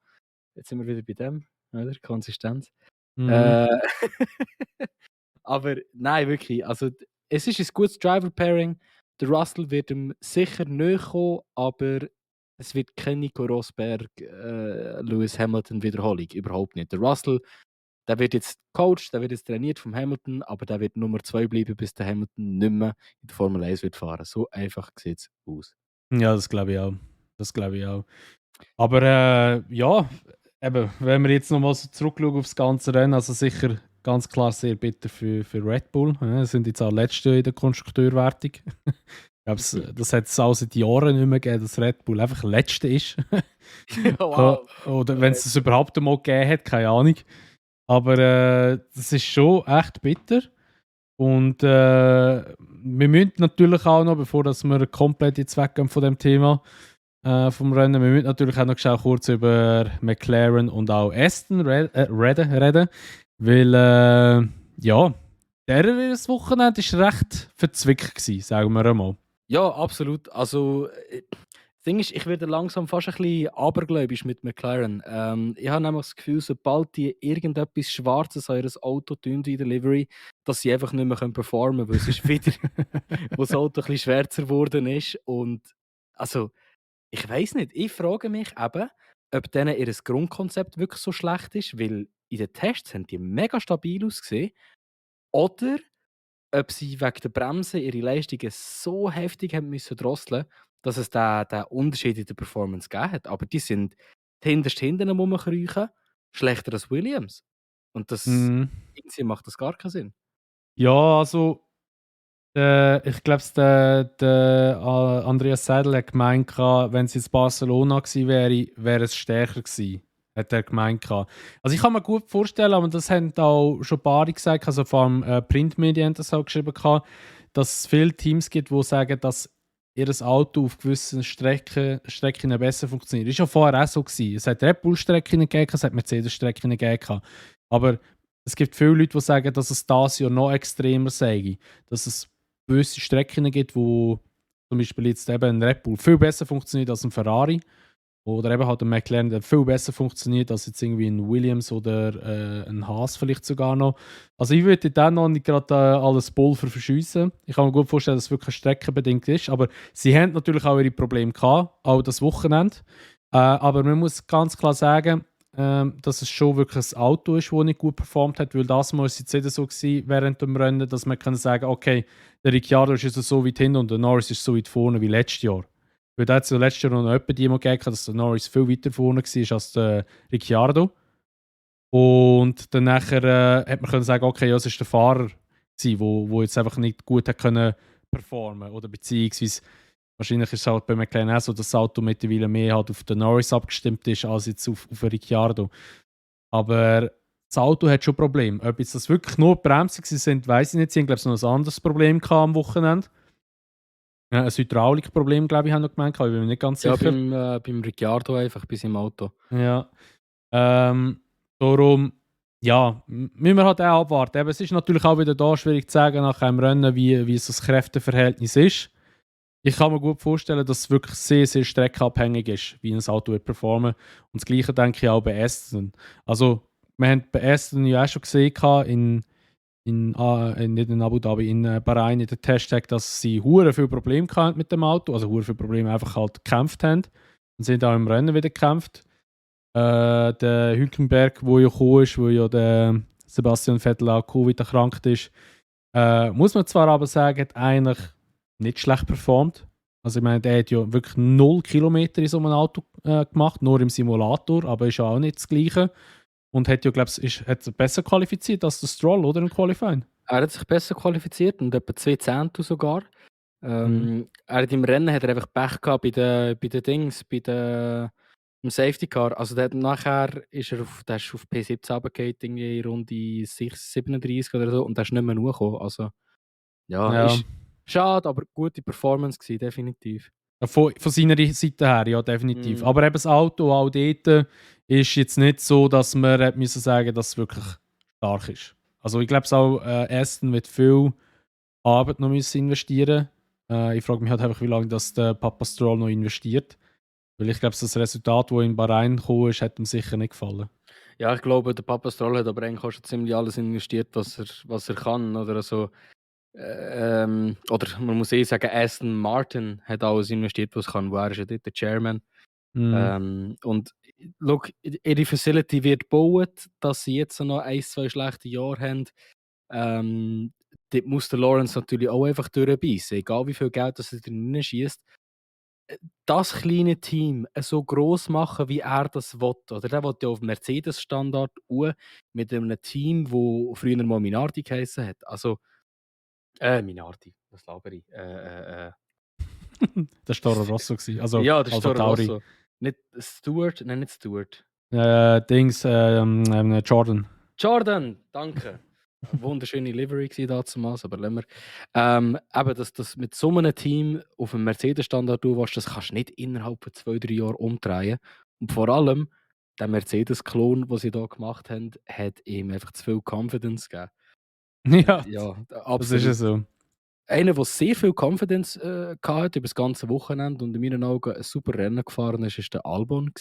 Jetzt sind wir wieder bei dem, oder? Konsistenz. Aber nein, wirklich. Also, es ist ein gutes Driver-Pairing. Der Russell wird ihm sicher näher kommen, aber es wird kein Nico Rosberg, Lewis Hamilton Wiederholung. Überhaupt nicht. Der Russell, der wird jetzt coacht, der wird jetzt trainiert vom Hamilton, aber der wird Nummer 2 bleiben, bis der Hamilton nicht mehr in der Formel 1 wird fahren. So einfach sieht es aus. Ja, das glaube ich auch. Aber ja, eben, wenn wir jetzt nochmal so zurückschauen auf das ganze Rennen, also sicher ganz klar sehr bitter für Red Bull. Ja, sind jetzt auch Letzte in der Konstrukteurwertung. Ich glaube, das hat es auch seit Jahren nicht mehr gegeben, dass Red Bull einfach Letzte ist. Wow. Oder wenn es überhaupt einmal gegeben hat, keine Ahnung. Aber das ist schon echt bitter. Und wir müssen natürlich auch noch, bevor dass wir komplett jetzt weggehen von dem Thema vom Rennen, wir müssen natürlich auch noch kurz über McLaren und auch Aston reden. Weil, ja, das Wochenende war recht verzwickt gewesen, sagen wir einmal. Ja, absolut. Also, das Ding ist, ich werde langsam fast ein bisschen abergläubisch mit McLaren. Ich habe nämlich das Gefühl, sobald die irgendetwas Schwarzes an ihr Auto tun, die Delivery, dass sie einfach nicht mehr performen können, weil es ist wieder, wo das Auto ein bisschen schwärzer geworden ist. Und also, ich weiß nicht, ich frage mich eben, ob denen ihr Grundkonzept wirklich so schlecht ist, weil in den Tests haben die mega stabil ausgesehen. Oder ob sie wegen der Bremse ihre Leistungen so heftig haben müssen drosseln, dass es den Unterschied in der Performance gegeben hat. Aber die sind hinterst hinten rumkriechen, schlechter als Williams. Und das irgendwie macht das gar keinen Sinn. Ja, also ich glaube, der Andreas Seidel hat gemeint, wenn es jetzt Barcelona gewesen wäre, wäre es stärker gewesen. Hat er gemeint. Also ich kann mir gut vorstellen, aber das haben auch schon Paare gesagt, also vor allem Printmedien haben das auch geschrieben, dass es viele Teams gibt, die sagen, dass ihr Auto auf gewissen Strecken besser funktioniert. Das war ja vorher auch so gewesen. Es hat Red Bull-Strecken gegeben, es hat Mercedes-Strecken gegeben. Aber es gibt viele Leute, die sagen, dass es das Jahr noch extremer sei. Dass es gewisse Strecken gibt, wo zum Beispiel jetzt eben ein Red Bull viel besser funktioniert als ein Ferrari. Oder eben halt ein McLaren, der viel besser funktioniert als jetzt irgendwie ein Williams oder ein Haas vielleicht sogar noch. Also ich würde dann noch nicht gerade alles Pulver verschiessen. Ich kann mir gut vorstellen, dass es wirklich streckenbedingt ist. Aber sie haben natürlich auch ihre Probleme gehabt, auch das Wochenende. Aber man muss ganz klar sagen, dass es schon wirklich ein Auto ist, das nicht gut performt hat, weil das Mal ist es jetzt nicht so gewesen, während dem Rennen, dass man kann sagen, okay, der Ricciardo ist jetzt so weit hinten und der Norris ist so weit vorne wie letztes Jahr. Weil da hat es ja letztes Jahr noch jemanden die gegeben, dass der Norris viel weiter vorne war als der Ricciardo. Und dann nachher hat man können sagen, okay, ja, es ist der Fahrer gewesen, wo jetzt einfach nicht gut hat können performen oder beziehungsweise wahrscheinlich ist es halt bei McLaren auch so, dass das Auto mittlerweile mehr halt auf den Norris abgestimmt ist, als jetzt auf den Ricciardo. Aber das Auto hat schon Probleme. Ob jetzt das wirklich nur die Bremsen sind, weiß ich nicht. Sie haben, glaube ich, noch ein anderes Problem gehabt am Wochenende. Ein Hydraulikproblem, glaube ich, haben noch gemeint. Ich bin mir nicht ganz sicher. Ja, beim Ricciardo einfach, bei seinem Auto. Ja. Darum, ja, müssen wir halt auch abwarten. Aber es ist natürlich auch wieder da schwierig zu sagen nach einem Rennen, wie so das Kräfteverhältnis ist. Ich kann mir gut vorstellen, dass es wirklich sehr, sehr streckenabhängig ist, wie ein Auto wird performen. Und das Gleiche denke ich auch bei Aston. Also, wir haben bei Aston ja auch schon gesehen, nicht in Abu Dhabi, in Bahrain, in den Testtag, dass sie hure viele Probleme hatten mit dem Auto. Also, hure viele Probleme einfach halt gekämpft haben. Und sind auch im Rennen wieder gekämpft. Der Hülkenberg, der ja gekommen ist, wo ja der Sebastian Vettel auch Covid erkrankt ist, muss man zwar aber sagen, hat eigentlich nicht schlecht performt. Also ich meine, der hat ja wirklich 0 Kilometer in so einem Auto gemacht, nur im Simulator, aber ist ja auch nicht das Gleiche. Und hat ja, glaube ich, hat besser qualifiziert als der Stroll, oder, im Qualifying? Er hat sich besser qualifiziert und etwa 2 Zehntel sogar. Er hat im Rennen hat er einfach Pech gehabt im Safety Car. Also nachher ist er auf P17 runtergefallen, irgendwie Runde 37 oder so, und der ist nicht mehr hochgekommen. Also ja, ist schade, aber gute Performance gewesen, definitiv. Von seiner Seite her, ja, definitiv. Aber eben das Auto auch dort ist jetzt nicht so, dass man müssen sagen, dass es wirklich stark ist. Also ich glaube auch, Aston wird viel Arbeit noch müssen investieren. Ich frage mich halt einfach, wie lange das der Papa Stroll noch investiert. Weil ich glaube, das Resultat, das in Bahrain gekommen ist, hat ihm sicher nicht gefallen. Ja, ich glaube, der Papa Stroll hat aber eigentlich auch schon ziemlich alles investiert, was er kann. Oder so. Oder man muss sagen, Aston Martin hat alles investiert, was kann. Wo er ist ja dort der Chairman. Und look, ihre Facility wird gebaut, dass sie jetzt noch 1-2 schlechte Jahre haben. Dort muss der Lawrence natürlich auch einfach durchbeissen, egal wie viel Geld das er drin schießt. Das kleine Team so gross machen, wie er das will. Oder der will ja auf Mercedes-Standard mit einem Team, das früher mal Minardi geheissen hat. Also, Minardi, was laber ich? Das war Toro Rosso. Also, ja, das ist Alpha Toro Tauri. Rosso. Nicht Stewart? Nein, nicht Stewart. Jordan. Jordan, danke. Wunderschöne Livery damals, aber lassen wir. Eben, dass das mit so einem Team auf einem Mercedes-Standard das kannst du nicht innerhalb von 2-3 Jahren umdrehen. Und vor allem, der Mercedes-Klon, den sie hier gemacht haben, hat ihm einfach zu viel Confidence gegeben. Ja, absolut. Das ist ja so. Einer, der sehr viel Confidence hatte über das ganze Wochenende und in meinen Augen ein super Rennen gefahren ist, war der Albon.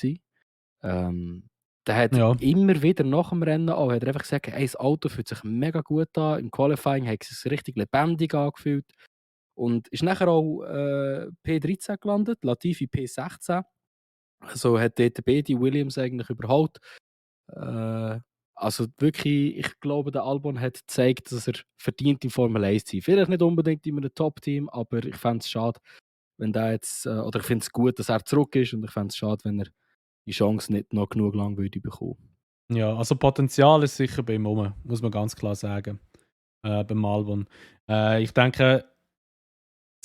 Der hat immer wieder nach dem Rennen auch, hat er einfach gesagt, hey, das Auto fühlt sich mega gut an. Im Qualifying hat es sich richtig lebendig angefühlt. Und ist nachher auch P13 gelandet, Latifi P16. Also hat dort beide Williams eigentlich überholt. Also wirklich, ich glaube, der Albon hat gezeigt, dass er verdient in Formel 1 zu sein. Vielleicht nicht unbedingt in einem Top-Team, aber ich fände es schade, wenn der jetzt, oder ich finde es gut, dass er zurück ist und ich fände es schade, wenn er die Chance nicht noch genug lang würde bekommen. Ja, also Potenzial ist sicher bei ihm rum, muss man ganz klar sagen, beim Albon. Ich denke,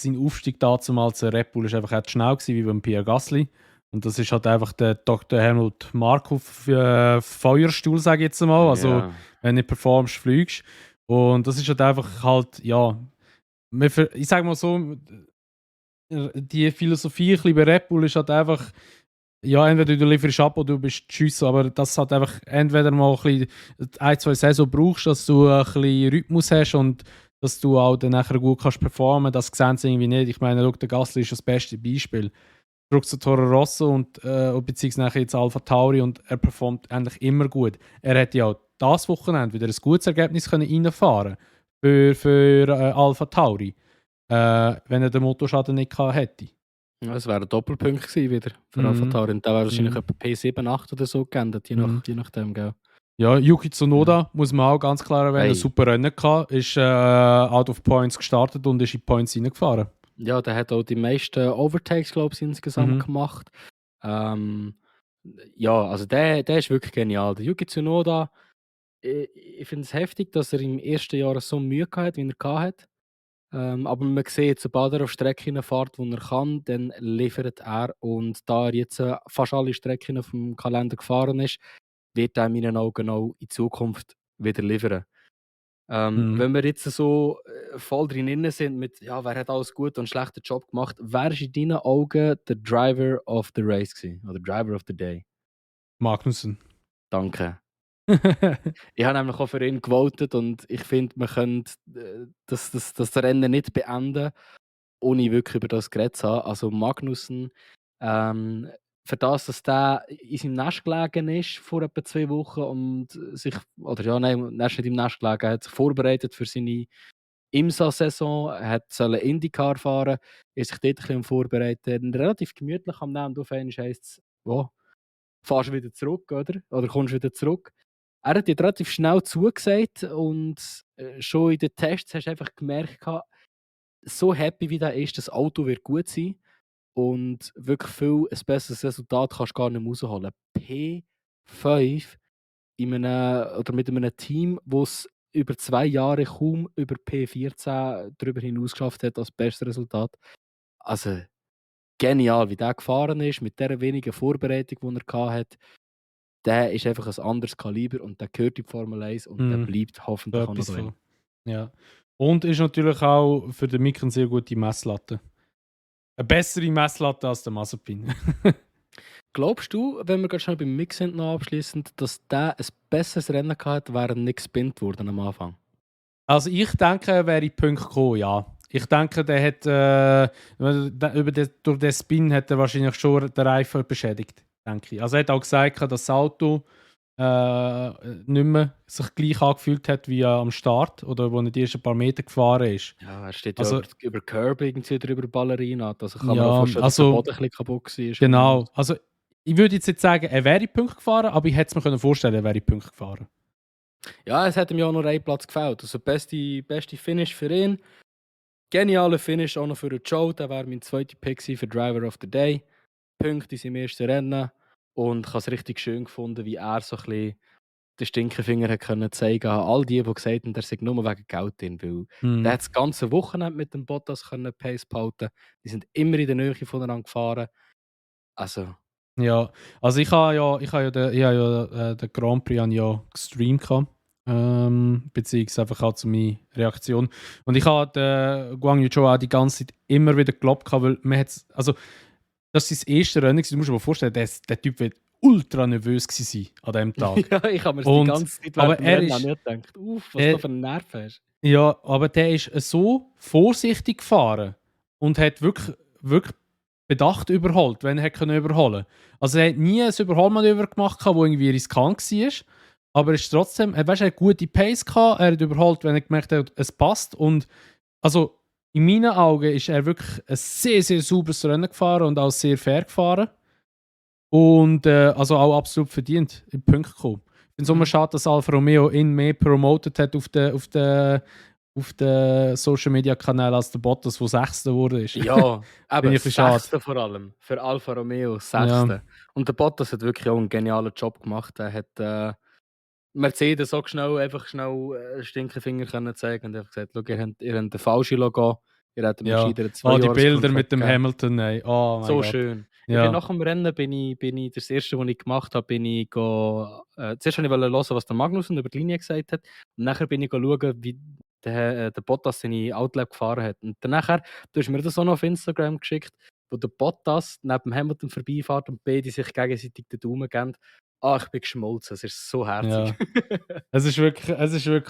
sein Aufstieg damals zu Red Bull ist einfach nicht schnell gewesen, wie beim Pierre Gasly. Und das ist halt einfach der Dr. Helmut Markov Feuerstuhl, sage ich jetzt mal. Also, wenn du nicht performst, fliegst. Und das ist halt einfach halt, ja, ich sage mal so, die Philosophie ein bisschen bei Red Bull ist halt einfach, ja, entweder du lieferst ab oder du bist tschüss, aber das hat einfach entweder mal ein bisschen 1-2 Saison brauchst, dass du ein bisschen Rhythmus hast und dass du auch dann nachher gut kannst performen. Das sehen sie irgendwie nicht. Ich meine, der Gasly ist das beste Beispiel. Zurück zu Toro Rosso und beziehungsweise nachher jetzt Alpha Tauri und er performt eigentlich immer gut. Er hätte ja das Wochenende wieder ein gutes Ergebnis reinfahren für Alpha Tauri, wenn er den Motorschaden nicht gehabt hätte. Ja, es wäre ein Doppelpunkt gewesen wieder für Mhm. AlphaTauri. Der wäre wahrscheinlich Mhm. etwa P7, 8 oder so geändert, je nachdem, gell? Ja, Yuki Ja. Tsunoda muss man auch ganz klar erwähnen. Ein Hey, super Rennen gehabt. Ist out of points gestartet und ist in Points reingefahren. ja, der hat auch die meisten Overtakes, glaube ich, insgesamt Mhm. gemacht. Ähm, ja, also der ist wirklich genial. Der Yuki Tsunoda, ich finde es heftig, dass er im ersten Jahr so Mühe gehabt hat, wie er hat. Aber man sieht, sobald er auf Strecken fährt, wo er kann, dann liefert er. Und da er jetzt fast alle Strecken vom Kalender gefahren ist, wird er in meinen Augen auch in Zukunft wieder liefern. Mhm. Wenn wir jetzt so voll drin sind mit, ja, wer hat alles gut und schlechten Job gemacht, wer ist in deinen Augen der Driver of the Race gewesen? Oder Driver of the Day? Magnussen. Danke. Ich habe nämlich auch für ihn gewotet und ich finde, man könnte das Rennen nicht beenden, ohne wirklich über das geredet zu haben. Also Magnussen, ähm, für das, dass der in seinem Nest gelegen ist vor etwa 2 Wochen und sich, oder ja, nein, er ist nicht im Nest gelegen, er hat sich vorbereitet für seine IMSA-Saison, er hat sollen IndyCar fahren, ist sich dort ein bisschen vorbereitet, relativ gemütlich am Nehmen und auf einmal heisst es, oh, fahrst du wieder zurück, oder? Oder kommst du wieder zurück? Er hat dir relativ schnell zugesagt und schon in den Tests hast du einfach gemerkt, so happy wie der ist, das Auto wird gut sein und wirklich viel ein besseres Resultat kannst du gar nicht mehr rausholen. P5 oder mit einem Team, das es über 2 Jahre kaum über P14 darüber hinaus geschafft hat als bestes Resultat. Also genial, wie der gefahren ist, mit der wenigen Vorbereitung, die er hatte. Der ist einfach ein anderes Kaliber und der gehört in die Formel 1 und der Mhm. bleibt hoffentlich auch noch Etwas drin. von. Ja. Und ist natürlich auch für den Mick eine sehr gute Messlatte. Eine bessere Messlatte als der Mazepin. Glaubst du, wenn wir gerade schon beim Mix sind noch abschließend, dass der ein besseres Rennen gehabt hat, wäre er nicht gespinnt worden am Anfang? Also ich denke, er wäre in die Punkte gekommen, ja. Ich denke, der hat durch den Spin hat er wahrscheinlich schon den Reifen beschädigt, denke ich. Also er hat auch gesagt, dass das Auto nicht mehr sich gleich angefühlt hat wie am Start oder wo er die ersten paar Meter gefahren ist. Ja, er steht ja Also über Curb irgendwie oder über Ballerina. Also kann man auch ja, vorstellen, dass der also Boden ein bisschen kaputt war. genau. Also ich würde jetzt sagen, er wäre in die Punkte gefahren, aber ich hätte es mir vorstellen können, er wäre in die Punkte gefahren. Ja, es hat ihm ja auch noch ein Platz gefällt. Also beste Finish für ihn. Genialer Finish auch noch für den Joe. Der wäre mein zweiter Pick für Driver of the Day. Punkte in seinem ersten Rennen. Und ich habe es richtig schön gefunden, wie er so ein bisschen den Stinkefinger hat können zeigen an all die gesagt haben, er sei nur wegen Geld drin. Weil der Mhm. hat das ganze Wochenende mit dem Bottas können Pace behalten. Die sind immer in der Nähe voneinander gefahren. Also, Ja, also den Grand Prix ja gestreamt gehabt, beziehungsweise einfach auch zu meiner Reaktion. Und ich habe den Guang Yu Zhou auch die ganze Zeit immer wieder geglaubt, gehabt, weil man hat's, also das ist das erste Rennen gewesen. Du musst dir mal vorstellen, der Typ wird ultra nervös gewesen sein an diesem Tag. ja, ich habe mir die Und, ganze Zeit aber während dem er Rennen ist, nicht gedacht, was du er, für einen Nerv hast. ja, aber der ist so vorsichtig gefahren und hat wirklich bedacht überholt, wenn er hätte überholen können. Also er hat nie ein Überholmanöver gemacht, das irgendwie riskant war. Aber er ist trotzdem, er hat eine gute Pace gehabt, er hat überholt, wenn er gemerkt hat, es passt. Und also in meinen Augen ist er wirklich ein sehr, sehr sauberes Rennen gefahren und auch sehr fair gefahren. Und also auch absolut verdient in die Punkte gekommen. Ich finde es immer schade, dass Alfa Romeo ihn mehr promotet hat auf den Social Media Kanälen als der Bottas, der Sechster wurde. Ja, Finde eben, ich ein bisschen schade. Sechste vor allem. Für Alfa Romeo, Ja. Sechste. Und der Bottas hat wirklich auch einen genialen Job gemacht. Er hat Mercedes auch einfach schnell Stinkefinger können zeigen und einfach gesagt, schau, ihr habt ein falsches Logo, ihr hättet mir Ja. gescheiter Die Bilder mit 2-Jahres-Kontrakt dem gegeben. Hamilton, ey. Oh mein So Gott. schön. Ich Ja. bin nach dem Rennen, das erste, was ich gemacht habe, zuerst wollte ich hören, was der Magnussen über die Linie gesagt hat. Und nachher bin ich schauen, wie der Bottas seine Outlap gefahren hat. Und danach, du hast mir das auch noch auf Instagram geschickt, wo der Bottas neben Hamilton vorbeifährt und beide sich gegenseitig den Daumen geben. Ah, ich bin geschmolzen, es ist so herzig. Ja. Es ist wirklich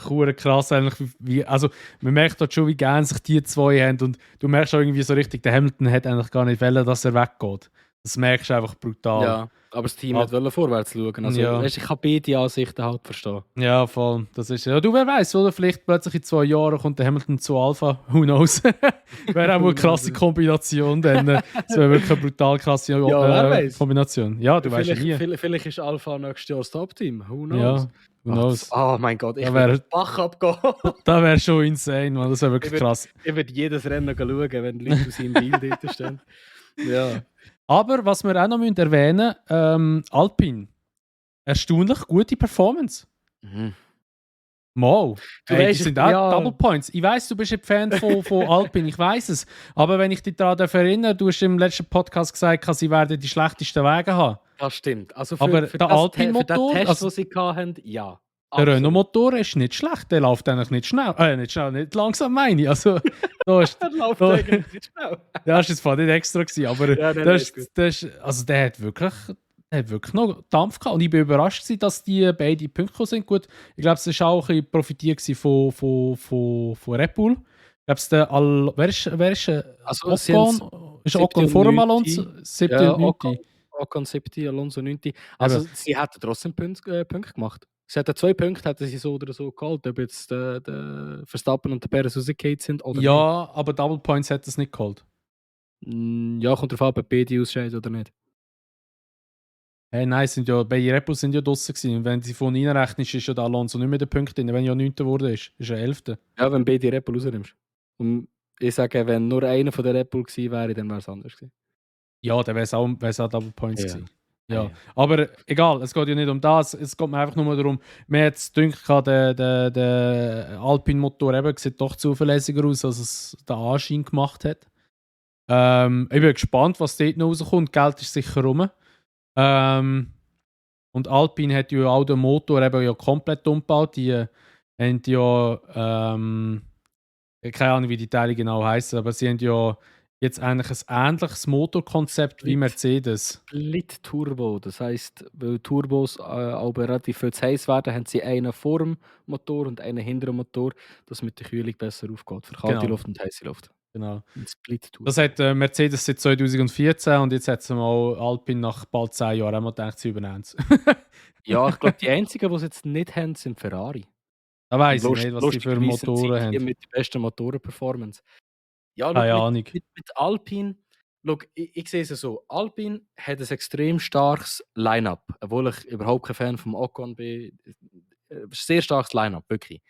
hure krass, eigentlich, also man merkt dort schon, wie gerne sich die zwei haben und du merkst auch irgendwie so richtig, der Hamilton hat eigentlich gar nicht wollen, dass er weggeht. Das merkst du einfach brutal. Ja, aber das Team wollte vorwärts schauen. Also, Ja. weißt, ich kann beide Ansichten halt verstehen. Ja, voll. Das ist ja. Du, wer weiß, oder? Vielleicht plötzlich in 2 Jahren kommt der Hamilton zu Alpha. Who knows? Wäre auch eine krasse Kombination, dann. Das wäre wirklich eine brutal krasse Ja, wer weiß. Kombination. Ja, du weißt ja nie. Vielleicht ist Alpha nächstes Jahr das Top-Team. Who knows? Ja, who knows? Oh mein Gott, ich Da werde wär- den Bach abgehen. Das wäre schon insane, man. Das wäre wirklich krass. Ich werde jedes Rennen schauen, wenn Leute aus seinem Deal dort stehen. Ja. Aber was wir auch noch erwähnen müssen, Alpine. Erstaunlich gute Performance. Mhm. Mal. Du Hey, weißt, die sind auch ja. Double Points. Ich weiss, du bist ein Fan von Alpine, ich weiß es. Aber wenn ich dich daran erinnere, du hast im letzten Podcast gesagt, sie werden die schlechtesten Wege haben. Das stimmt. Also Aber für der Alpine-Motor, den Test, also- den sie hatten, ja. Der Renault-Motor ist nicht schlecht, der läuft eigentlich nicht schnell. Nicht langsam, meine ich. Also, da ist, Der läuft da- eigentlich nicht schnell. ja, ist jetzt zwar nicht extra gewesen, aber Ja, nein, das, ist gut. also der hat wirklich noch Dampf gehabt. Und ich bin überrascht gewesen, dass die beide Punkte gekommen sind. Gut, ich glaube, es war auch ein bisschen profitiert gewesen von Red Bull. Ich glaube, wer ist Also, sie haben's Ocon? Ist Ocon vor dem Alonso? 7. Ja, und 9. Ocon 7, Alonso 9. Also, sie hätten trotzdem Punkte gemacht. Sie hätten 2 Punkte, hätten sie so oder so geholt, ob jetzt der Verstappen und der Perez rausgefallen sind oder nicht. Ja, aber Double Points hat es nicht geholt. Ja, kommt darauf an, ob beide ausscheiden oder nicht. Hey, nein, bei Red Bull sind ja draussen gewesen. Und wenn sie von ihnen rechnest, ist ja der Alonso nicht mehr der Punkt drin. Wenn er ja 9. geworden ist er 11. Ja, wenn beide Red Bull rausnimmst. Und ich sage, wenn nur einer von der Red Bull gewesen wäre, dann wäre es anders gewesen. Ja, dann wäre es auch Double Points Ja. gewesen. Ja. Ja. Aber egal, es geht ja nicht um das. Es geht mir einfach nur darum, mir hat es gedacht, der Alpine-Motor eben sieht doch zuverlässiger aus, als es der Anschein gemacht hat. Ich bin gespannt, was dort noch rauskommt. Geld ist sicher rum. Und Alpine hat ja auch den Motor eben ja komplett umgebaut. Die haben ja, keine Ahnung, wie die Teile genau heißen, aber sie haben ja jetzt eigentlich ein ähnliches Motorkonzept wie Mercedes. Split Turbo, das heisst, weil Turbos aber relativ viel zu heiß werden, haben sie einen vor dem Motor und einen hinter dem Motor, dass mit der Kühlung besser aufgeht. Für kalte Genau. Luft und heiße Luft. Genau. Ein Split Turbo. Das hat Mercedes seit 2014 und jetzt hat sie mal Alpine nach bald 10 Jahren einmal gedacht, sie übernehmen es. Ja, ich glaube, die einzigen, die es jetzt nicht haben, sind Ferrari. Da weiss ich Lust- nicht, was die für lustigerweise sind Motoren sie die haben. mit der besten Motorenperformance. Ja, Keine schau, Ahnung. mit Alpine, schau, ich sehe es so, Alpine hat ein extrem starkes Line-Up, obwohl ich überhaupt kein Fan vom Ocon bin. Sehr starkes Line-Up, wirklich.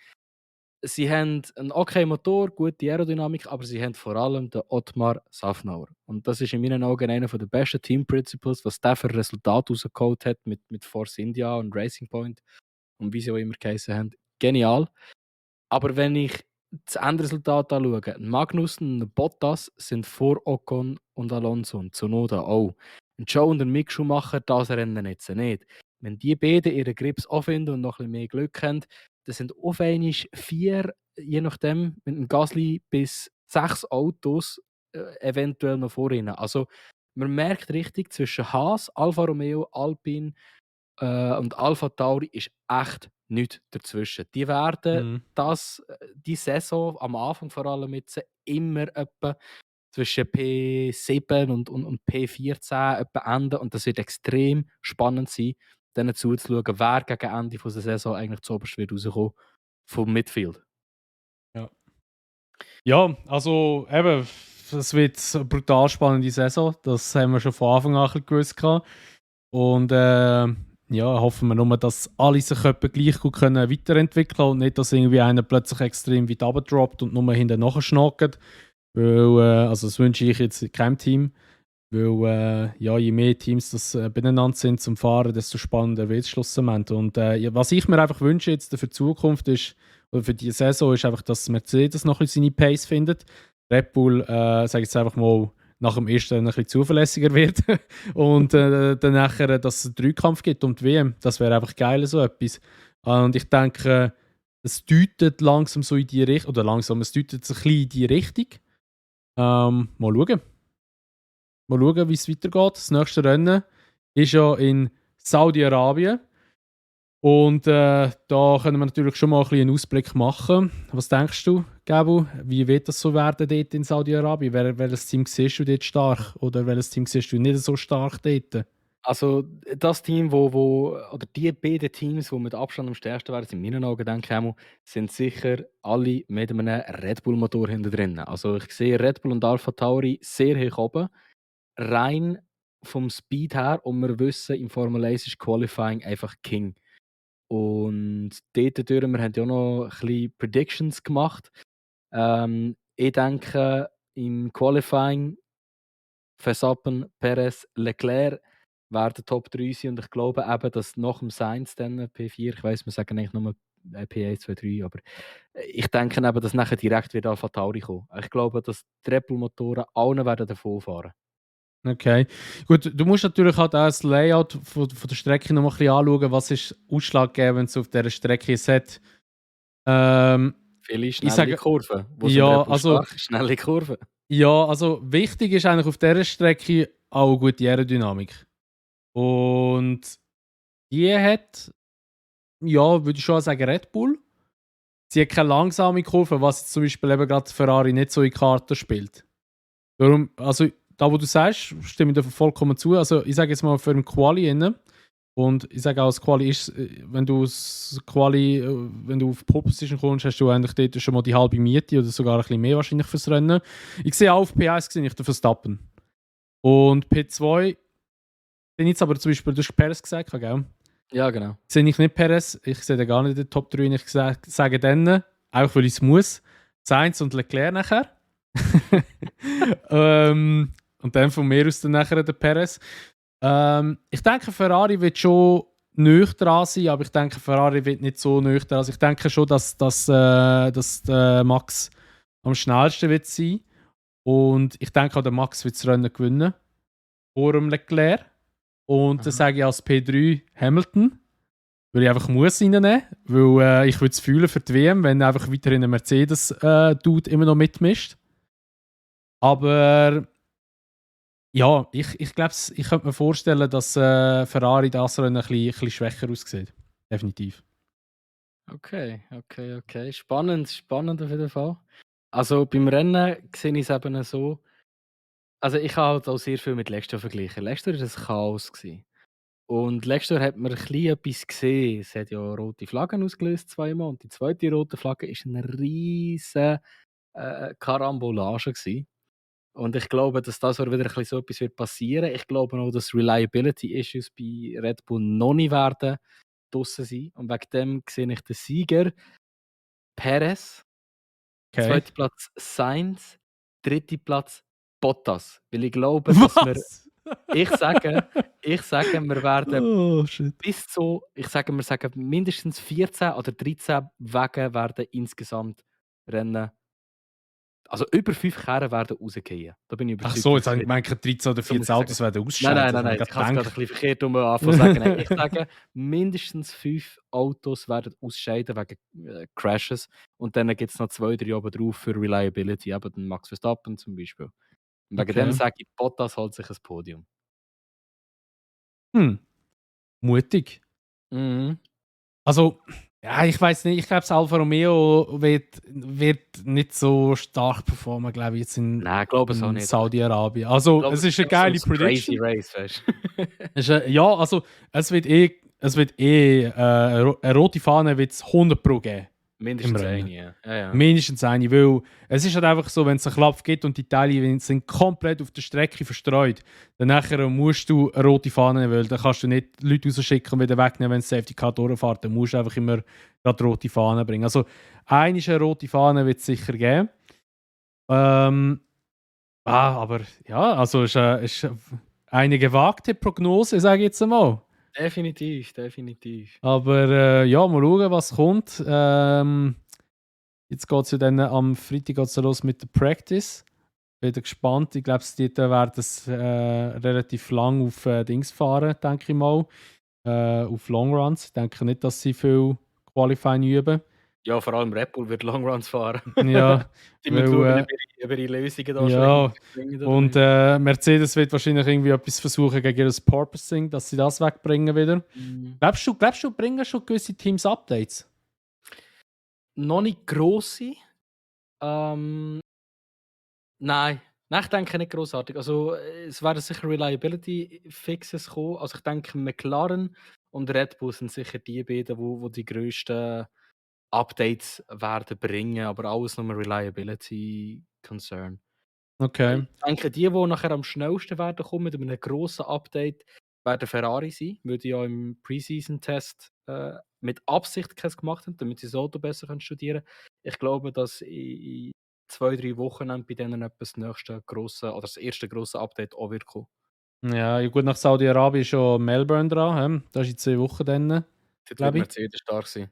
Sie haben einen okay Motor, gute Aerodynamik, aber sie haben vor allem den Ottmar Safnauer. Und das ist in meinen Augen einer der besten Team Principles, was der für Resultate rausgeholt hat mit Force India und Racing Point und wie sie auch immer geheißen haben. Genial. Aber wenn ich das Endresultat anschaue, ein Magnussen und ein Bottas sind vor Ocon und Alonso und Tsunoda auch. Ein Joe und ein Mick Schumacher, das Rennen jetzt nicht. Wenn die beiden ihre Grips auffinden und noch ein bisschen mehr Glück haben, dann sind auf einmal 4, je nachdem, mit einem Gasly bis 6 Autos eventuell noch vor ihnen. Also man merkt richtig, zwischen Haas, Alfa Romeo, Alpine und Alpha Tauri ist echt nichts dazwischen. Die werden die Saison am Anfang vor allem jetzt immer etwa zwischen P7 und P14 etwa enden und das wird extrem spannend sein, denen zuzuschauen, wer gegen Ende der Saison eigentlich zuoberst wird rauskommen vom Midfield. Ja, also eben, es wird eine brutal spannende Saison. Das haben wir schon von Anfang an ein bisschen gewusst gehabt. Und ja, hoffen wir nur, dass alle sich etwa gleich gut können weiterentwickeln können und nicht, dass irgendwie einer plötzlich extrem weit runterdroppt und nur hinten nachschnackt. Weil, also das wünsche ich jetzt keinem Team. Weil, ja, je mehr Teams das beieinander sind zum Fahren, desto spannender wird es schlussendlich. Und ja, was ich mir einfach wünsche jetzt für die Zukunft ist, oder für die Saison, ist einfach, dass Mercedes noch ein bisschen seine Pace findet. Red Bull, sage ich jetzt einfach mal, nach dem ersten ein bisschen zuverlässiger wird und dann nachher, dass es einen Dreikampf gibt um die WM. Das wäre einfach geil, so etwas. Und ich denke, es deutet langsam so in die Richtung, oder langsam, es deutet ein bisschen in die Richtung. Mal schauen. Mal schauen, wie es weitergeht. Das nächste Rennen ist ja in Saudi-Arabien. Und da können wir natürlich schon mal ein bisschen einen Ausblick machen. Was denkst du, Gabu? Wie wird das so werden dort in Saudi-Arabien? Welches Team siehst du dort stark? Oder welches Team siehst du nicht so stark dort? Also das Team, oder die beiden Teams, die mit Abstand am stärksten werden, in meinen Augen, denke ich einmal, sind sicher alle mit einem Red Bull-Motor hinten drin. Also ich sehe Red Bull und Alpha Tauri sehr hoch oben, rein vom Speed her, und wir wissen, im Formel 1 ist Qualifying einfach King. Und dort durch, wir haben ja auch noch ein bisschen Predictions gemacht. Ich denke, im Qualifying Verstappen, Perez, Leclerc werden Top 3 sein, und ich glaube eben, dass nach dem Sainz dann P4, ich weiss, wir sagen eigentlich nur P1, 2, 3, aber ich denke eben, dass nachher direkt wieder Alpha Tauri kommen. Ich glaube, dass die Red Bull-Motoren allen werden davon fahren. Okay. Gut, du musst natürlich halt auch das Layout von der Strecke noch mal ein bisschen anschauen. Was ist ausschlaggebend auf dieser Strecke hat? Viele Ich schnelle sage, Kurven. Wo sind ja, Red Bull also, stark? Schnelle Kurven. ja, also wichtig ist eigentlich auf dieser Strecke auch eine gute Aerodynamik. Und die hat, ja, würde ich schon sagen, Red Bull. Sie hat keine langsame Kurve, was jetzt zum Beispiel eben gerade Ferrari nicht so in die Karte spielt. Darum, also da, wo du sagst, stimme ich dir vollkommen zu. Also ich sage jetzt mal für ein Quali innen. Und ich sage auch, das Quali ist, wenn du wenn du auf Pole Position kommst, hast du eigentlich dort schon mal die halbe Miete oder sogar ein bisschen mehr wahrscheinlich fürs Rennen. Ich sehe auch auf P1 sehe ich den Verstappen. Und P2 bin jetzt aber zum Beispiel, du hast Perez gesagt, gell? Ja, genau. Sehe ich nicht Perez, ich sehe den gar nicht in den Top 3. Ich sage dann, auch weil ich es muss, Sainz und Leclerc nachher. Und dann von mir aus dann nachher der Perez. Ich denke, Ferrari wird schon nüch dran sein, aber ich denke, Ferrari wird nicht so nüch dran. Also ich denke schon, dass der Max am schnellsten wird sein. Und ich denke auch, der Max wird das Rennen gewinnen. Vor dem Leclerc. Und dann sage ich als P3 Hamilton. Weil ich einfach muss reinnehmen, weil ich würde es fühlen für die WM, wenn einfach weiterhin ein Mercedes-Dude immer noch mitmischt. Aber ja, ich glaube, ich könnte mir vorstellen, dass Ferrari das Rennen ein bisschen schwächer aussieht. Definitiv. Okay. Spannend auf jeden Fall. Also beim Rennen sehe ich es eben so. Also ich habe halt auch sehr viel mit letztes Jahr verglichen. Letztes Jahr war ein Chaos gewesen. Und letztes Jahr hat man ein bisschen etwas gesehen. Es hat ja rote Flaggen ausgelöst zweimal, und die zweite rote Flagge war eine riesige Karambolage gewesen. Und ich glaube, dass das wieder ein bisschen so etwas wird passieren. Ich glaube auch, dass Reliability-Issues bei Red Bull noch nicht werden draussen sein. Und wegen dem sehe ich den Sieger Perez, Okay. zweiter Platz Sainz, dritter Platz Bottas. Weil ich glaube, dass wir, Was? ich sage, wir werden Oh, shit. wir sagen mindestens 14 oder 13 Wege werden insgesamt Rennen. Also über 5 Kehren werden rausgehen. Da bin ich Ach überzeugt. so, jetzt habe ich gemeint, 13 oder 14 Autos werden ausscheiden. Nein. Ich Ich habe es gerade ein gedacht. bisschen verkehrt anfangen zu sagen. Nein, ich sage, mindestens 5 Autos werden ausscheiden wegen Crashes. Und dann gibt es noch 2, 3 oben drauf für Reliability. Eben den Max Verstappen zum Beispiel. Und wegen dem Okay. sage ich, Bottas holt sich ein Podium. Mutig. Mhm. Also, ja, ich weiß nicht. Ich glaube, das Alfa Romeo wird nicht so stark performen, glaube ich, jetzt Nein, ich glaube es auch in nicht. Saudi-Arabien. Also, glaube, es ist eine einfach geile so ein Prediction. Crazy Race, weißt Ja, also, es wird eine rote Fahne wird es 100 Pro geben. Mindestens Rennen. eine, ja. Mindestens eine, weil es ist halt einfach so, wenn es einen Klapp gibt und die Teile sind komplett auf der Strecke verstreut, dann nachher musst du eine rote Fahne nehmen, weil dann kannst du nicht Leute rausschicken und wieder wegnehmen, wenn das Safety Car durchfährt. Dann musst du einfach immer gerade rote Fahne bringen. Also eine rote Fahne wird es sicher geben. Aber ja, also ist eine gewagte Prognose, sage ich jetzt einmal. Definitiv. Aber ja, mal schauen, was kommt. Jetzt geht es ja dann am Freitag geht's ja los mit der Practice. Bin gespannt. Ich glaube, die werden es relativ lang auf Dings fahren, denke ich mal. Auf Long Runs. Ich denke nicht, dass sie viel Qualifying üben. Ja, vor allem Red Bull wird Longruns fahren. Ja, Die müssen schauen, weil, ob ihre Lösungen da schon ja, irgendwie bringen oder und nicht. Mercedes wird wahrscheinlich irgendwie etwas versuchen gegen das Porpoising, dass sie das wegbringen wieder. Mhm. Glaubst du, bringen schon gewisse Teams Updates? Noch nicht grosse. Nein. Nein, ich denke nicht grossartig. Also, es werden sicher Reliability-Fixes kommen. Also, ich denke, McLaren und Red Bull sind sicher die beiden, wo die grössten Updates werden bringen, aber alles nur Reliability-Concern. Okay. Ich denke, die nachher am schnellsten werden kommen mit einem grossen Update, werden Ferrari sein, weil die ja im Preseason-Test mit Absicht keins gemacht haben, damit sie das Auto besser studieren können. Ich glaube, dass in 2, 3 Wochen bei denen etwas das nächste grosse oder das erste grosse Update auch wird kommen. Ja, gut, nach Saudi-Arabien ist schon Melbourne dran. Das ist in 2 Wochen dann, Dort wird glaube ich. Mercedes stark sein.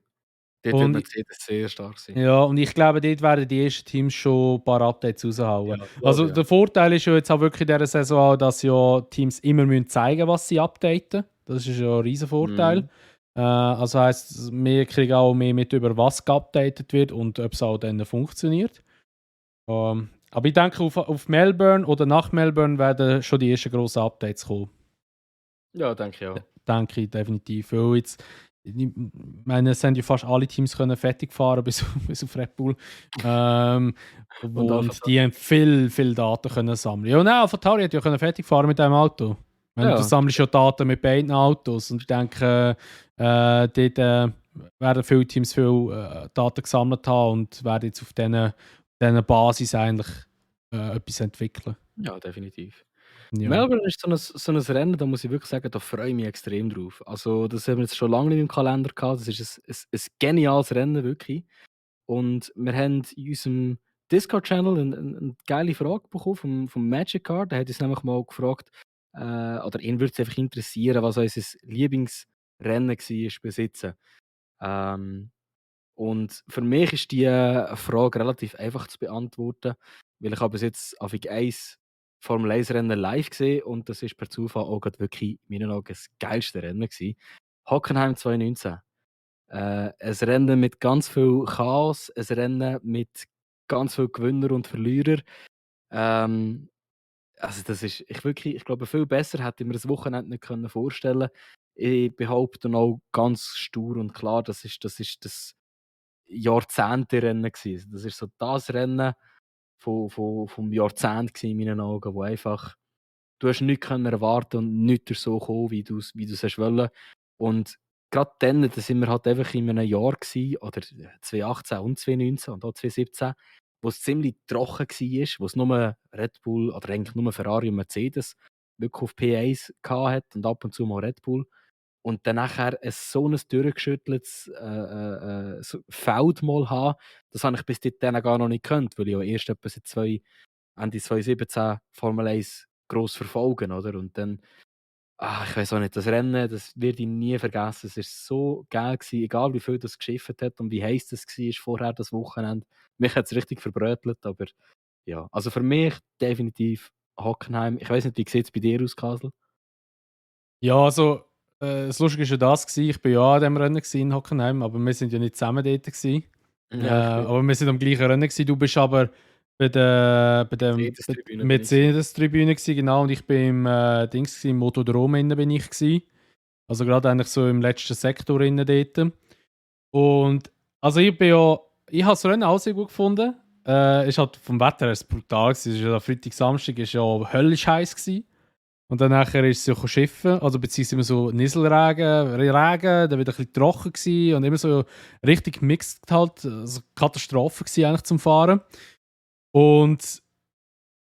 Dort wird Und, Mercedes sehr stark sein. ja, und ich glaube, dort werden die ersten Teams schon ein paar Updates raushauen. Ja, Also glaube ich, der Vorteil ist ja jetzt auch wirklich in dieser Saison, auch, dass ja Teams immer müssen zeigen, was sie updaten. Das ist ja ein riesen Vorteil. Mhm. Also heisst, wir kriegen auch mehr mit, über was geupdatet wird und ob es auch dann funktioniert. Aber ich denke, auf Melbourne oder nach Melbourne werden schon die ersten grossen Updates kommen. Ja, denke ich auch. Denke ich definitiv. Weil jetzt, ich meine, es haben ja fast alle Teams können fertig fahren bis auf Red Bull. Und Alpha Und die haben viel Daten können sammeln. Ja, nein, AlphaTauri hat ja können fertig fahren mit diesem Auto. Ich meine, du Ja, sammelst ja Daten mit beiden Autos und ich denke, dort werden viele Teams viel Daten gesammelt haben und werden jetzt auf dieser Basis eigentlich etwas entwickeln. ja, definitiv. Ja. Melbourne ist so ein Rennen, da muss ich wirklich sagen, da freue ich mich extrem drauf. Also, das haben wir jetzt schon lange nicht im Kalender gehabt. Das ist ein geniales Rennen, wirklich. Und wir haben in unserem Discord-Channel eine geile Frage bekommen vom Magic Card. Der hat uns nämlich mal gefragt, oder ihn würde es einfach interessieren, was unser Lieblingsrennen war bis jetzt. Ähm, und für mich ist die Frage relativ einfach zu beantworten, weil ich habe bis jetzt auf 1 Formel 1 Rennen live gesehen und das ist per Zufall auch gerade wirklich in meinen Augen das geilste Rennen gewesen. Hockenheim 2019. Ein Rennen mit ganz viel Chaos, ein Rennen mit ganz viel Gewinner und Verlierer. Also das ist ich glaube, viel besser hätte ich mir das Wochenende nicht vorstellen können. Ich behaupte auch ganz stur und klar, das Jahrzehnte-Rennen gewesen. Das ist so das Rennen vom Jahrzehnt gewesen in meinen Augen, wo einfach du hast nichts können erwarten und nichts ist so gekommen, wie du's hast wollen. Und gerade dann, da sind wir halt einfach in einem Jahr gewesen, oder 2018 und 2019 und auch 2017, wo es ziemlich trocken war, wo es nur Red Bull oder eigentlich nur Ferrari und Mercedes wirklich auf P1 hat und ab und zu mal Red Bull. Und dann nachher so ein durchgeschütteltes so Feld mal haben, das habe ich bis dahin gar noch nicht gekannt, weil ich ja erst etwa seit Ende 2017 Formel 1 gross verfolgen, oder? Und dann, ich weiß auch nicht, das Rennen, das werde ich nie vergessen. Es war so geil gewesen, egal wie viel das geschifft hat und wie heiß das war vorher, das Wochenende. Mich hat es richtig verbrötelt, aber ja. Also für mich definitiv Hockenheim. Ich weiß nicht, wie sieht es bei dir aus, Kasel? Ja, also, das Lustige war ja das, gewesen, ich war ja an diesem Rennen gewesen in Hockenheim, aber wir sind ja nicht zusammen dort. Gewesen. Ja, ich bin Aber wir sind am gleichen Rennen. Gewesen. Du bist aber bei der Mercedes-Tribüne bin ich. Mercedes-Tribüne, gewesen, genau, und ich bin im Dings, gewesen, im Motodrom innen bin ich. Gewesen. Also gerade eigentlich so im letzten Sektor innen dort. Und also ich habe das Rennen auch sehr gut gefunden. Ist halt vom Wetter her brutal gewesen. Es ist ja Freitag, Samstag ist ja höllisch heiß gewesen. Und dann nachher ist es ja schiffen, also beziehungsweise immer so Nieselregen, Regen, dann wieder ein bisschen trocken gewesen und immer so richtig mixed halt, also Katastrophe gewesen eigentlich zum Fahren. Und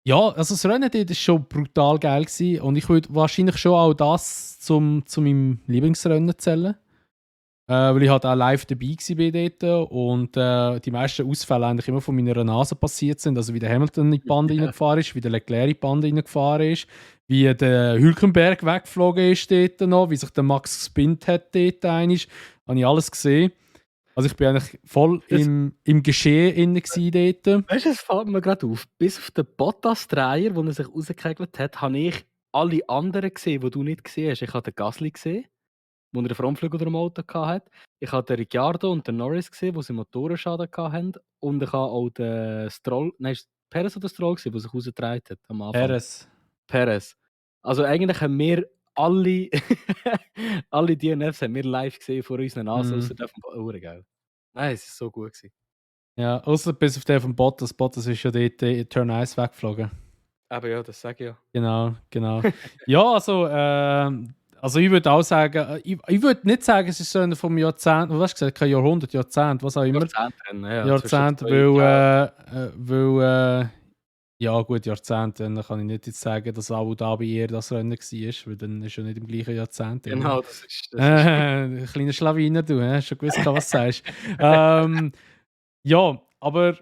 ja, also das Rennen dort ist schon brutal geil gewesen und ich würde wahrscheinlich schon auch das zu meinem Lieblingsrennen zählen. Weil ich halt auch live dabei war dort und die meisten Ausfälle eigentlich immer von meiner Nase passiert sind. Also wie der Hamilton in die Bande reingefahren ist, wie der Leclerc in die Bande reingefahren ist, wie der Hülkenberg weggeflogen ist dort noch, wie sich der Max gespinnt hat dort einmal. Habe ich alles gesehen. Also ich bin eigentlich voll im Geschehen innen dort. Weißt du, es fällt mir gerade auf. Bis auf den Bottas-Dreier, wo er sich rausgekegelt hat, habe ich alle anderen gesehen, die du nicht gesehen hast. Ich habe den Gasly gesehen, wo er einen Frontflügel durch dem Auto hatte. Ich habe den Ricciardo und den Norris gesehen, die sie Motorenschaden hatten. Und ich habe auch den Stroll, nein, ist es Perez oder Stroll gewesen, der sich rausgetragen hat am Anfang? Perez. Also eigentlich haben wir alle, alle DNFs haben wir live gesehen vor unseren Nasen, ausser der von geil. Nein, es war so gut gewesen. Ja, außer bis auf den von Bottas. Bottas ist ja dort in Turn 1 weggeflogen. Aber ja, das sage ich ja. Genau. Ja, also ich würde auch sagen, ich würde nicht sagen, es ist so einer vom Jahrzehnt, was hast du gesagt, kein Jahrhundert, Jahrzehnt, was auch immer. Jahrzehnt, weil ja gut, Jahrzehnt, dann kann ich nicht jetzt sagen, dass Abu Dhabi eher das Rennen war, weil dann ist ja nicht im gleichen Jahrzehnt. Genau, das ist ein kleiner Schlawiner, du hast schon gewusst, was du sagst. Ja, aber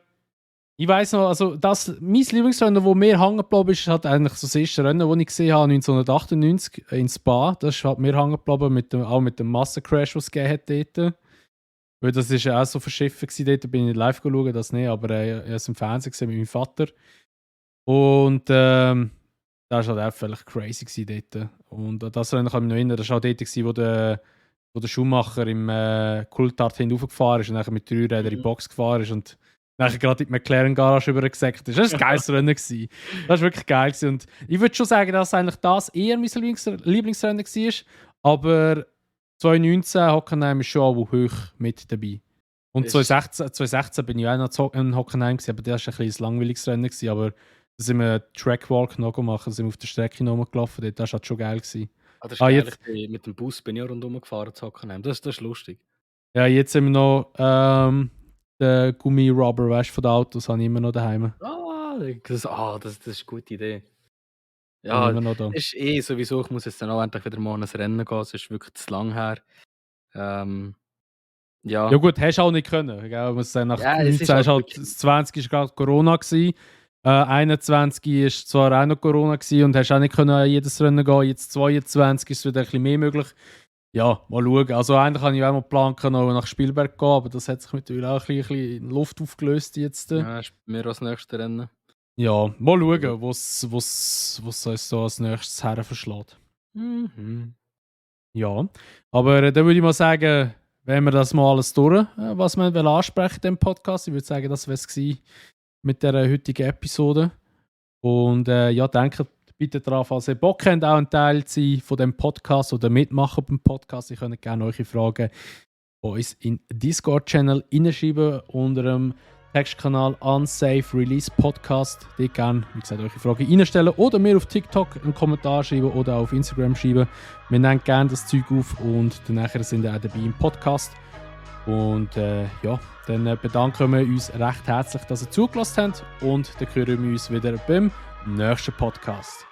ich weiss noch, also mein Lieblingsrennen, das mir hängen geblieben ist, hat eigentlich so das erste Rennen, das ich gesehen habe, 1998 in Spa. Das hat mir hängen geblieben, auch mit dem Massencrash, was es gegeben hat dort. Weil das war ja auch so verschiffen dort, bin ich nicht live geschaut, das nicht, aber ich habe es im Fernsehen gesehen mit meinem Vater. Und das war halt auch völlig crazy dort. Und das Rennen kann ich mich noch erinnern, das war auch dort, wo der Schumacher im Coulthard hochgefahren ist und dann mit 3 Rädern in die Box gefahren ist und dann gerade in die McLaren-Garage übergesackt ist. Das war ein geiles Rennen. Das war wirklich geil. Und ich würde schon sagen, dass eigentlich das eher mein Lieblingsrennen war. Aber 2019 Hockenheim ist schon auch hoch mit dabei. Und 2016 bin ich auch noch in Hockenheim, aber das war ein kleines langweiliges Rennen. Aber da sind wir einen Trackwalk noch gemacht, da sind wir auf der Strecke noch gelaufen. Das war halt schon geil. Das ist geil. Mit dem Bus bin ich auch rundherum gefahren zu Hockenheim. Das ist lustig. Ja, jetzt sind wir noch den Gummi-Rubber, weißt du, von den Autos, habe ich immer noch daheim. Das ist eine gute Idee. Ja, das ist sowieso, ich muss jetzt dann auch endlich wieder mal ein Rennen gehen, es ist wirklich zu lang her. Ja gut, hast du auch nicht können. Nach 19 war halt 20 war gerade Corona gewesen. 21 war zwar auch noch Corona gewesen und hast auch nicht können an jedes Rennen gehen. Jetzt 22 ist es wieder ein bisschen mehr möglich. Ja, mal schauen. Also eigentlich habe ich auch mal geplant, nach Spielberg zu gehen, aber das hat sich mittlerweile auch ein bisschen in Luft aufgelöst jetzt. Ja, ist mir als nächstes Rennen. Ja, mal schauen, was uns so als nächstes her verschlägt. Ja, aber dann würde ich mal sagen, wenn wir das mal alles durch, was wir ansprechen in diesem Podcast, ich würde sagen, das wäre es mit der heutigen Episode. Und ja, denkt bitte daran, falls ihr Bock habt, auch ein Teil zu sein von dem Podcast oder mitmachen beim Podcast. Ihr könnt gerne eure Fragen bei uns in den Discord-Channel reinschreiben unter dem Textkanal Unsafe Release Podcast. Die gerne, wie gesagt, eure Fragen reinstellen oder mir auf TikTok einen Kommentar schreiben oder auf Instagram schreiben. Wir nehmen gerne das Zeug auf und danach sind wir auch dabei im Podcast. Und ja, dann bedanken wir uns recht herzlich, dass ihr zugelassen habt und dann hören wir uns wieder beim nächsten Podcast.